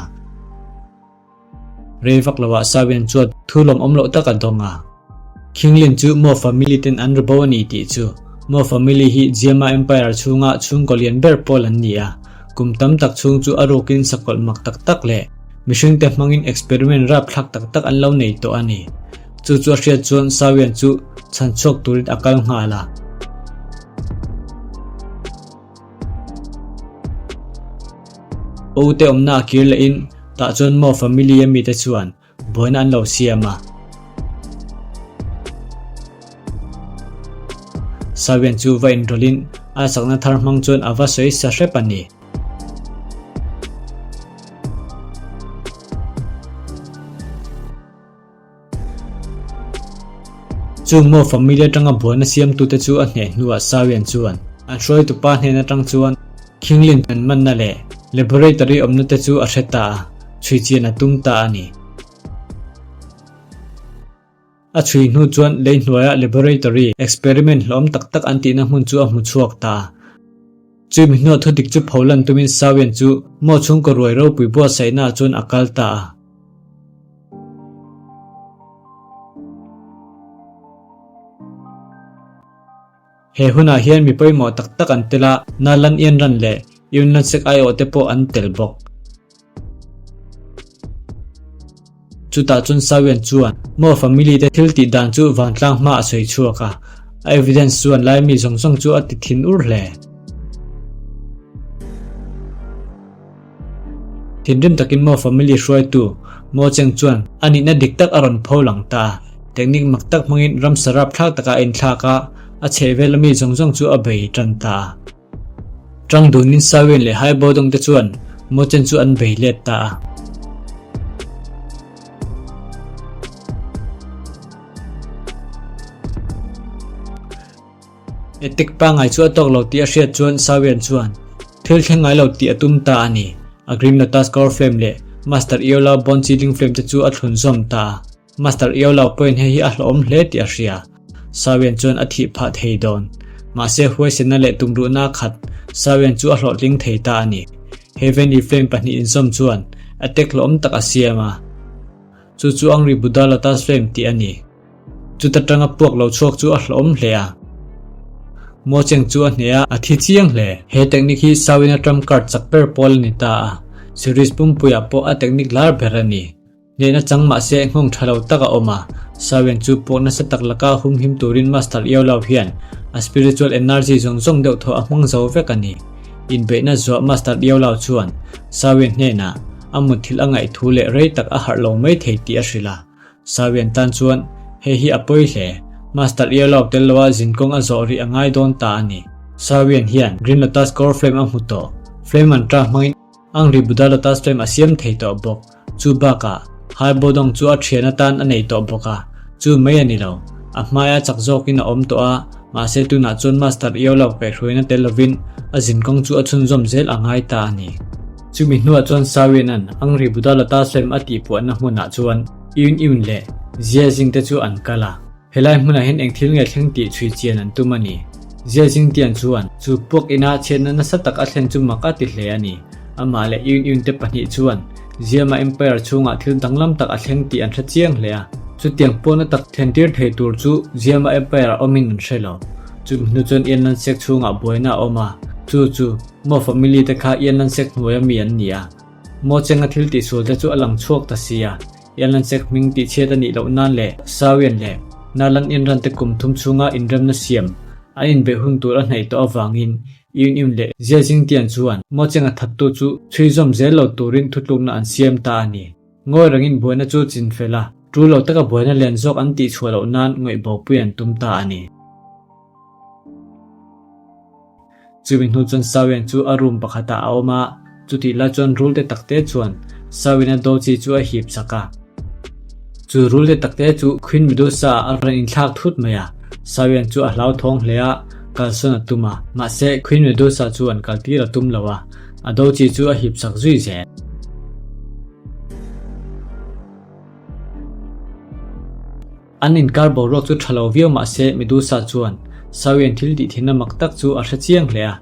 S1: Rei vak loah Sawin chuan thu lawmawm loh tak a dawng a. Qinglin chu Mo family ten an ru bo a ni tih chu. Mo family hi Jiama Empire chhunga chhungkaw lian ber pawl an ni a. Kum tam tak chhung chu a rukin sakawlh mak tak tak leh mihringte hmangin experiment rapthlak tak tak an lo nei tawh a ni. Chu chu a hriat chuan Sawian chu chhan chhuak turin a kal nghal a. Ute awmna a kir lehin tah chuan Mo family a mite chuan buaina an lo siam a. Sawian chu va inrawlhin a chakna thar hmang chuan a va sawi sa hrep a ni. Chung maw family atanga buaina siamtute chu a hneh hnuah Sawian chuan an hruaitupa hnen atang chuan Khinglin an manna leh laboratory awmna te chu a hre ta a, chhui chian a tum ta a ni. A chhui hnu chuan lei hnuaia laboratory experiment hlawm tak tak an tihna hmun chu a hmu chhuak ta a. Chumi hnuah thudik chu pholan tumin Sawian chu maw chhungkaw ruai ropui buatsaihnaah chuan a kal ta a. He hunah hian mi pawimawh tak tak an tel a, Nalan Ianran leh Yunlansek aiawhte pawh an tel bawk. Chutah chuan Sawian chuan Mo family te thil tih dan chu vantlang hma a sawi chhuak a, a evidence chuan Laimi zawng zawng chu a ti thin ur hle. Thinrim takin Mo family hruaitu Mo Cheng chuan a nihna dik tak a rawn pho lang ta a, technique mak tak hmangin ramsa rapthlak takah a inthlak a, a chhehvel ami zawng zawng chu a bei tan ta a. Tang dunin Sawian leh Haibo dawngte chuan Mo Chen chu an bei let ta a. Etik pangai chu a tawk lo tih a hriat chuan Sawian chuan thil thleng ngai lo tih a tum ta a ni. A Green Lotus Core Flame leh Master Iola Bone Chilling Flame te chu a thlun zawm ta a. Master Iola pawhin hei hi a hlawhawm hle tih a hria. Sawian chuan a thih phah thei dawn. Mahse huaisenna leh tumruhna a khat, Sawian chu a hlawhtling thei ta a ni. Heavenly Flame pahnih inzawm chuan attack hlawhawm tak a siam a. Chu chu Angry Buddha Lotus Flame tih a ni. Chuta tanga puak lo chhuak chu a hlawhawm hle a. Mo Cheng chu a hneh a, a thi chiang hle. He technique hi Sawina Trump card chak ber pawl a ni ta a, series pumpuiah pawh a technique lar ber a ni. Hnehna chang mahse nghawng tha lo tak a awm a, Sawin chu puak nasa tak laka humhim turin Master Iaulau hian a spiritual energy zawng zawng deuh thaw a hmang zo vek a ni. Inbeihna zuah Master Iaulau chuan Sawin hnenah a mutthilh a ngaih thu leh rei tak a harh lo mai thei tih a hrilh a. Sawian tan chuan hei hi a pawi hle. Master Earlock tel loa zinkawng a zawh rih a ngai dawn ta a ni. Sawian hian Green Lotus Core Flame a hmu tawh. Flame mantra hmangin Angry Buddha Lotus Flame a siam thei tawh bawk. Chu bakah Hai Bodong chu a thian atan a nei tawh bawk a. Chu mai a ni lo. A hmaia chak zawkin a awm tawh a, mahse tunah chuan Master Earlock kaihhruaina tel lovin a zinkawng chu a chhunzawm zel a ngai ta a ni. Chumi hnuah chuan Sawianan Angri Buddha Lotus Flame a tihpuahna hmunah chuan Yun Yun leh Zia Jing te chu an kal a. Helai hmunah hian eng thil nge thleng tih chhui chian an tum a ni. Zia Jing tian chuan chu puak ina chhiatna nasa tak a thlen chu mak a ti hle a ni. Amah leh Yun Yun te pahnih chuan Ziama Empire chhungah thil danglam tak a thleng tih an hre chiang hle a. Chutiang pawhna tak thlentir thei tur chu Ziama Empire a awmin an hre lo. Chumi hnu chuan Ian Lansek chhungah buaina a awm a, chu chu Mo family te kha Ian Lansek hnuaia mi an ni a. Mo Chenga thil tihsual te chu a lang chhuak ta si a. Ian Lansek hming tihchhiat a nih loh nan leh Sawian leh Nalan Inran te kum thum chhunga inremna siam an inbeih hun tur a hnaih tawh avangin Yun Yun leh Zia Jingtian chuan Mo Chenga thattu chu chhui zawm zel lo turin thutlukna an siam ta a ni. Ngawi rengin buaina chu chin fel a, tul lo taka buaina lian zawk an tihchhuah loh nan ngaihbopui an tum ta a ni. Chumi hnu chuan Sawian chu a room pakhatah a awm a, chutih lai chuan rul te takte chuan Sawiana dochi chu a hip chak a. Chu rul te takte chu Queen Medusa ah a rawn inthlak thut mai a, Sawian chu a hlauthawng hle a, kalsawn a tum a, mahse Queen Medusa chuan kaltir a tum lo a, a dochi chu a hip chak zui zel. An inkar boruak chu tha lo viau mah se Medusa chuan Sawian thil tih thinna mak tak chu a hre chiang hle a.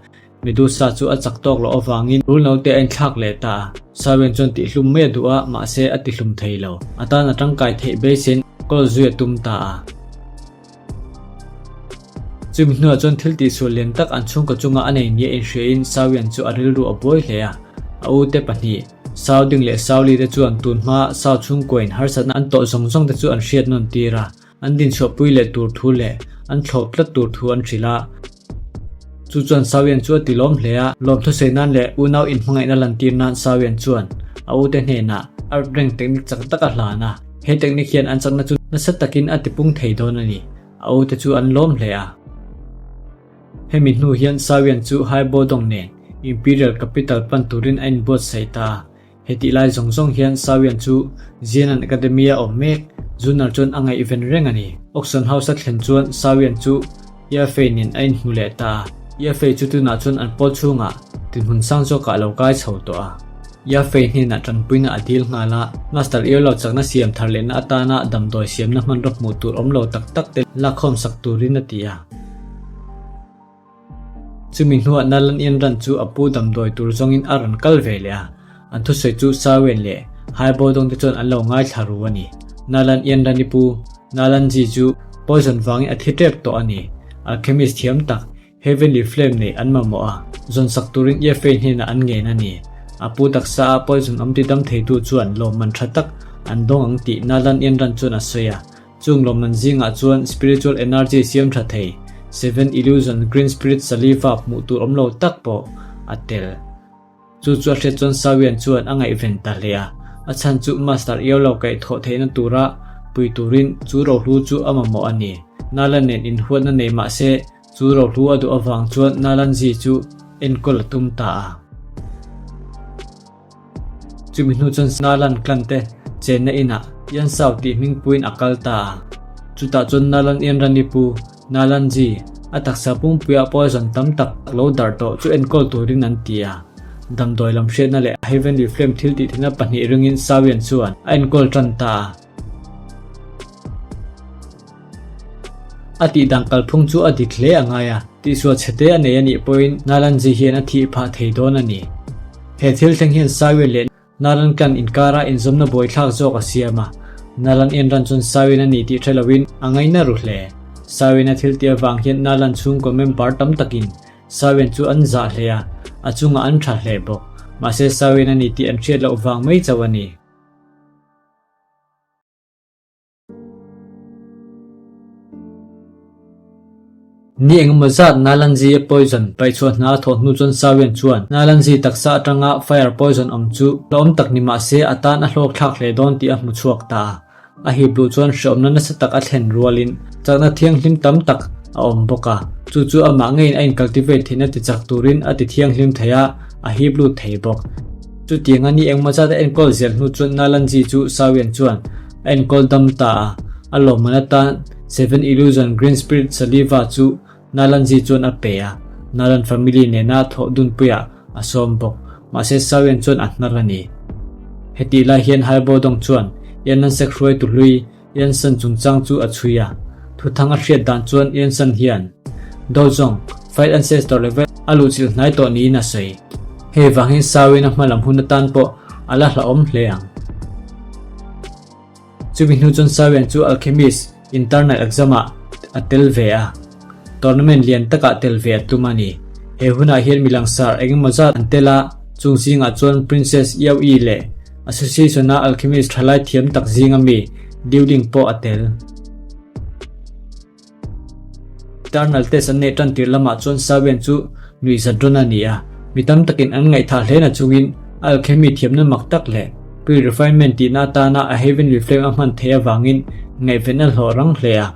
S1: Medusa chu a chak tawk loh avangin rul naute a inthlak leh ta a. Sawian chuan tihhlum mai a duh a, mahse a tihlum thei lo. A tan a tangkai theih beisein kawl zui a tum ta a. Chumi hnuah chuan thil tihsual lian tak an chhungkaw chunga a nei nia inhriain Sawian chu a rilru a buai hle a. A ute pahnih. Sau ding leh Sau li te chuan tun hma Sau chhungkuain harsatna an tawh zawng zawng te chu an hriat nawn tir a, an dinchhuahpui leh tur thu leh an thlawp tlat tur thu an hrilh a. Chu chuan Sauian chu a ti lawm hle a, lawmthusei nan leh unau inhmangaihna lantir nan Sauian chuan a ute hnenah Earth Rank technique chak tak a hlan a, he technique hian an chakna chu nasa takin a tipung thei dawn a ni. A ute chu an lawm hle a. Hemi hnu hian Sawian chu Haibodong nen Imperial Capital pan turin a inbuatsaih ta a. Hetih lai zawng zawng hian Sawian chu Jianan Academy-a awm mek Zunar chuan a ngaihven reng a ni. Oxon House-a thlen chuan Sawian chu Yafei nen a inhmu leh ta a. Yafei chu tunah chuan an pawl chhungah dinhmun sang zawkah a lo kai chho tawh a. Yafei hnenah tanpuina a dil nghal a, Master Earlo chakna siam thar lehna atana damdawi siamna hmanraw hmuh tur awm lo tak tak te lakkhawm sak turin a ti a. Chumi hnuah Nalan Ianran chu a pu damdawi tur zawngin a rawn kal ve leh a, an thusawi chu Sawen leh Haibodong te chuan an lo ngaithla ru a ni. Nalan Ianran i pu Nalan Ji chu poison vangin a thi tep tawh a ni. Alchemist thiam tak Heavenly Flame nei an mamawh a, zawn sak turin Yefei hnenah an ngen a ni. A pu taksa a poison awm tidam theitu chuan lawmman tha tak an dawng ang tih Nalan Ianran chuan a sawi a, Chung lawmman zingah chuan spiritual energy siam tha thei, Seven Illusion Green Spirit Saliva hmuh tur awm lo tak pawh a tel. Chu chu a hriat chuan Sawian chuan a ngaihven ta hle a, a chhan chu Master Iolo kaih thawh theihna tura pui turin chu rohlu chu a mamawh a ni. Nala nen inhuatna nei mah se Chu rohlu a duh avang chuan Nalanji chu enkawl a tum ta a. Chumi hnu chuan Nalan clan te chenna inah Yansao tih hmingpuiin a kal ta a. Chutah chuan Nalan Ianrani pu Nalanji a taksa pumpuiah poison tam tak lo darh tawh chu enkawl turin an ti a. Damdawi lam hriatna leh Heavenly Flame thil tihthina pahnih ringin Sawian chuan a enkawl tan ta a. A tih dan kalphung chu a dik hle a ngai a, tihsual chhete a nei a nih pawhin Nalanji hian a thih phah thei dawn a ni. He thil thleng hian Saiwen leh Nalan Clan inkara inzawmna buaithlak zawk a siam a, Nalan Enran chuan Saiwen a ni tih hre loin a ngaina ru hle. Saiwen a thil tih avang hian Nalan chhungkaw member tam takin Saiwen chu an zah hle a, a chungah an tha hle bawk. Mahse Saiwen a ni tih an hriat loh vang mai chauh a ni. Ni engemaw zat Nalanzi-a poison paihchhuah hna a thawh hnu chuan Sawian chuan Nalanzi taksa atanga fire poison awm chu hlauhawm tak ni mah se a tan a hlawk thlak hle dawn tih a hmu chhuak ta a. A hip luh chuan hrehawmna nasa tak a thlen rualin chakna thianghlim tam tak a awm bawk a, chu chu amah ngeiin a in-cultivate theihna tichak turin a ti thianghlim thei a, a hip lut thei bawk. Chutianga ni engemaw zat a enkawl zel hnu chuan Nalanzi chu Sawian chuan A enkawl dam ta a, a lawmman atan Seven Illusion Green Spirit Saliva chu Nalanzi chuan a pe a, Nalan family nena thawh dunpuiah a sawm bawk. Mahse Sawian chuan a hnar a ni. Hetih lai hian Haibo Dong chuan Yanlansek hruaitu hlui Yansan chungchang chu a chhui a. Thuthang a hriat dan chuan Yansan hian Dozong, Fight Ancestor level a luhchilh hnai tawh niin a sawi. Hei vang hian Sawian a hmalam hun atan pawh a la hlauhawm hle ang. Chumi hnu chuan Sawian chu Alchemist internal exam-ah a tel ve a, tournament lian takah tel ve a tum a ni. He hunah hian mi langsar eng emaw zat an tel a, chung zingah chuan Princess Yao-i leh Association-a Alchemist thalai thiam tak zinga mi Liu Ling pawh a tel. Internal test an neih tan tir lamah chuan Sawian chu nuihzat rawn a ni a, mi tam takin an ngaihthah hle na chungin alchemy thiamna mak tak leh pre-refinement tihna atana a heavenly flame a hman theih avangin ngaihven a hlawh rang hle a.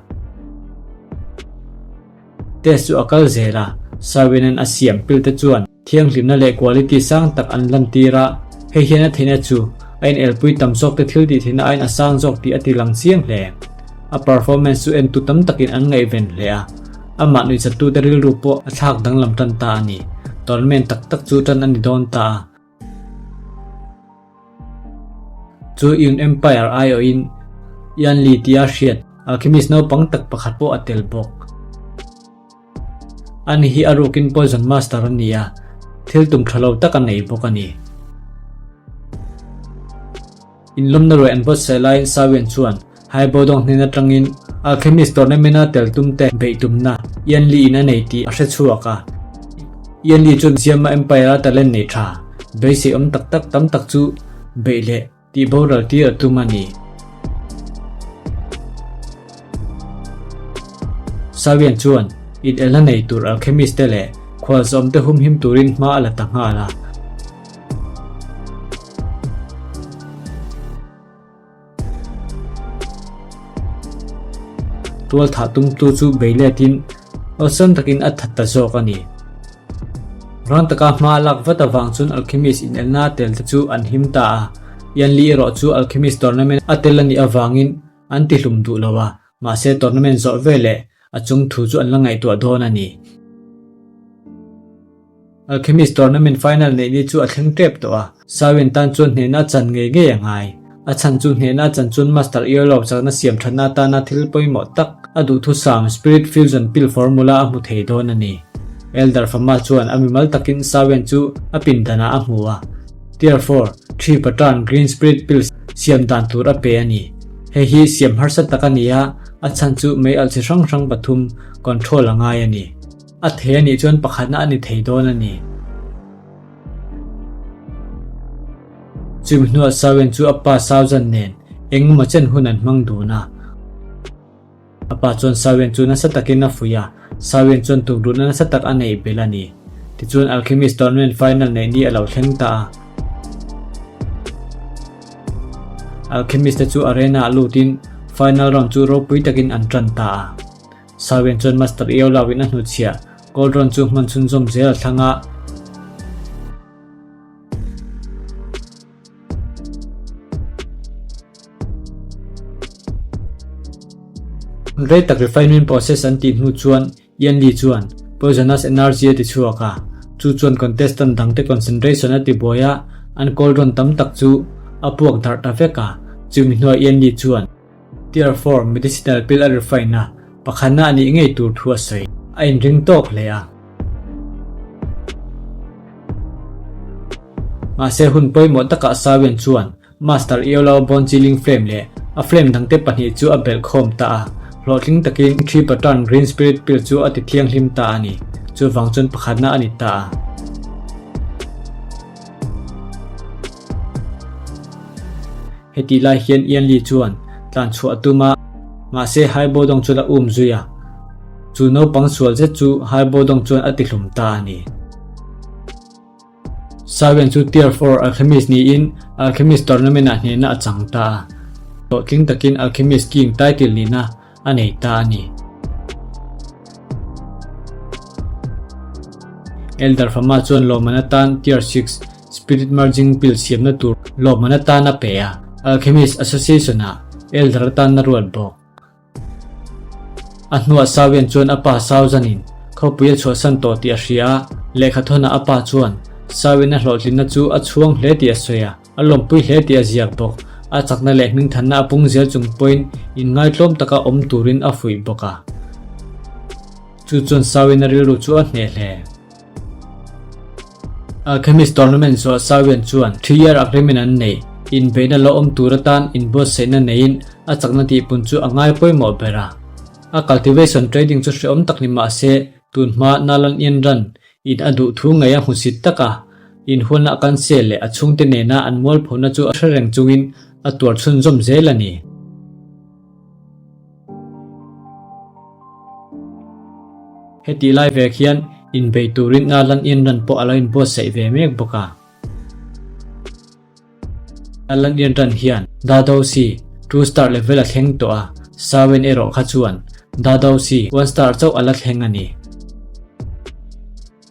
S1: Test chu a kal zel a, Sawianan a siam pil te chuan Thianghlimna leh quality sang tak an lantir a, hei hian a theihna chu a inelpui tam zawk te thil tih theihna aiin a sang zawk tih a ti lang chiang hle. A performance chu entu tam takin an ngaihven hle a, amah nuihzattute rilru pawh a thlak danglam tan ta a ni. Tournament tak tak chu tan a ni dawn ta a. Chu Yun Empire aiawhin Yan Li tia hriat alchemist naupang tak pakhat pawh a tel bawk. Ani hi a rukin Poison Master a ni a, thil tum tha lo tak a nei bawk a ni. Inlawmna ruai an buatsaih laiin Sawian chuan Haibo dawng hnen atangin Alchemist tournament-a tel tumte beih tumna Yan Li-in a nei tih a hre chhuak a. Yan Li chuan Jiama Empire-a talent nei tha, beisei awm tak tak tam tak chu beih leh Tih boral tir a tum a ni. Sawian chuan inelna nei tur alchemist te leh khualzawm te humhim turin hma a la ta nghal a. Tual thah tumtu chu bei letin awlsam takin a that ta zawk a ni. Rang taka hma a lak vat avang chuan Alchemist inelna a tel te chu an him ta a, Yanli erawh chu Alchemist tournament a tel a nih avangin an tihlum duh lo a, mahse tournament zawh veleh a chung thu chu an la ngaihtuah dawn a ni. Alchemist tournament final neih ni chu a thleng tep tawh a, Sawin tan chuan hnehna a chan ngei ngei a ngai. A chhan chu hnehna a chan chuan Master Earlobe chakna siam thatna atana thil pawimawh tak a duhthusam Spirit Fusion Pill formula a hmu thei dawn a ni. Elder Fama chuan a mimal takin Sawin chu a pindanah a hmu a, Tier 4, Three Pattern Green Spirit Pill siam dan tur a pe a ni. Hei hi siam harsa tak a ni a, a chhan chu mei alh chi hrang hrang pathum control a ngai a ni. A thei a nih chuan pakhatna a ni thei dawn a ni. Chumi hnuah Sawen chu a pa Sauzan nen engemaw chen hun an hmang dun a. A pa chuan Sawen chu nasa takin a fuih a, Sawen chuan tukluhna nasa tak a neih belh a ni. Tichuan Alchemist Tournament final neih ni a lo thleng ta a. Alchemist te chu arena ah lutin final round chu ropui takin an tan ta a. Sawen chuan Master Eolau in a hnuchhiah Cauldron chu hman chhunzawm zel a thlang a. Rei tak refinement process an tih hnu chuan Yan Li chuan poisonous energy a ti chhuak a, chu chuan contestant dangte concentration a ti buai a, an cauldron tam tak chu a puak darh ta vek a, chumi hnuah Yan Li chuan Tier 4 medicinal pill a refine a, pakhatna a nih ngei tur thu a sawi. A inring tawk hle a. Mahse hun pawimawh takah Sawian chuan Master Iolao Bone Chilling Flame leh a flame dangte pahnih chu a belh khawm ta a, hlawhtling takin Three Pattern Green Spirit Pill chu a ti thianghlim ta a ni. Chuvang chuan pakhatna a ni ta a. Hetih lai hian Ian Lee chuan tlan chhuah a tum a, mahse Hai Bo Dong chuan a um zui a. Chu naupang sual zet chu Hai Bo Dong chuan a tihlum ta a ni. Sawian chu Tier 4 Alchemist niin Alchemist Tournament-ah hnehna a chang ta a, hlawhtling takin Alchemist King title nihna a nei ta a ni. Elder Fama chuan lawmman atan Tier 6 Spirit Merging Pill siamna tur lawmman atan a pe a, Alchemist Association-ah Elder atan a ruat bawk. A hnuah Sawian chuan a pa Sauzanin khawpui a chhuahsan tawh tih a hria a, lehkhathawnah a pa chuan Sawian a hlawhtlinna chu a chhuang hle tih a sawi a, a lawmpui hle tih a ziak bawk. A chakna leh hmingthanna a pung zel chung pawhin inngaitlawm taka awm turin a fuih bawk a. Chu chuan Sawian a rilru chu a hneh hle. Alchemist Tournament zawh Sawian chuan 3-year agreement an nei. Inbeihna lo awm tur atan inbuatsaihna neiin a chakna tihpun chu a ngai pawimawh ber a. A cultivation trading chu hrehawm tak ni mah se, tun hma Nalan Ianran in a duh thu ngei a hmusit tak a, inhualna a cancel leh a chhungte nena an mualphona chu a hre reng chungin a tuar chhunzawm zel a ni. Hetih lai vek hian inbei turin Nalan Ianran pawh a lo inbuatsaih ve mek bawk a. Nalan Ianran hian Dadausi two star level a thleng tawh a, Sawen erawh kha chuan Dadausi one star chauh a la thleng a ni.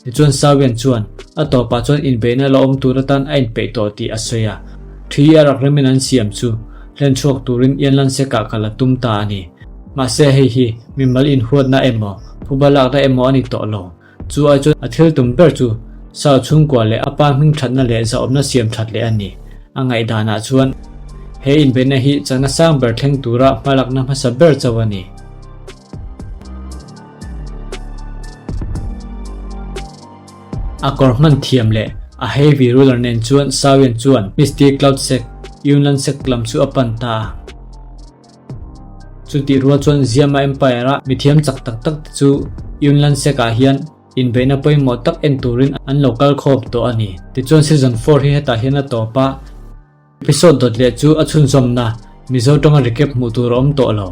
S1: Tichuan Sawian chuan a tawpah chuan inbeihna la awm tur atan a inpeih tawh tih a sawi a. Thi a rak remin an siam chu hlen chhuak turin Ianlansek-ah kal a tum ta a ni. Mahse hei hi mimal inhuatna emaw, phuba lakna emaw a ni tawh lo. Chu ai chuan a thil tum ber chu Sau chhungkua leh a pa hming thatna leh zahawmna siam that leh a ni. A ngaihdanah chuan he inbeihna hi chakna sang ber thleng tura hmalakna hmasa ber chauh a ni. A kawr hman thiam leh a heavy ruler nen chuan Sawian chuan Misty Cloud Sect, Yunnan Sect lam chu a pan ta a. Chutih rual chuan Ziama Empire-a mithiam chak tak tak te chu Yunnan Sect-ah hian inbeihna pawimawh tak en turin an lo kal khawm tawh a ni. Tichuan Season 4 hi hetah hian a tawp a. Episode dawt leh chu a chhunzawmna, Mizo tawnga recap hmuh tur a awm tawh lo.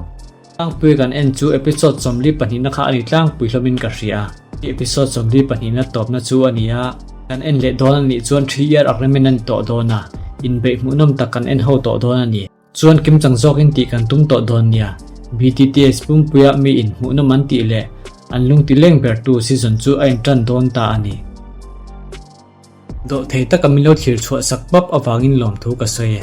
S1: Tlangpui kan en chu episode 42na kha a ni tlangpui hlawmin ka hria. Episode 42na tawpna chu a ni a, kan en leh dawn a nih chuan 3 year agreement a ni tawh dawn a, inbeih hmuhnawm tak kan en ho tawh dawn a ni. Chuan kimchang zawkin tih kan tum tawh dawn nia. BTTS pumpuia mi in hmuhnawm an tih leh an lungti leng bertu season chu a intan dawn ta a ni. Dawhthei taka min lo thlir chhuah sak pap avangin lawmthu ka sawi e.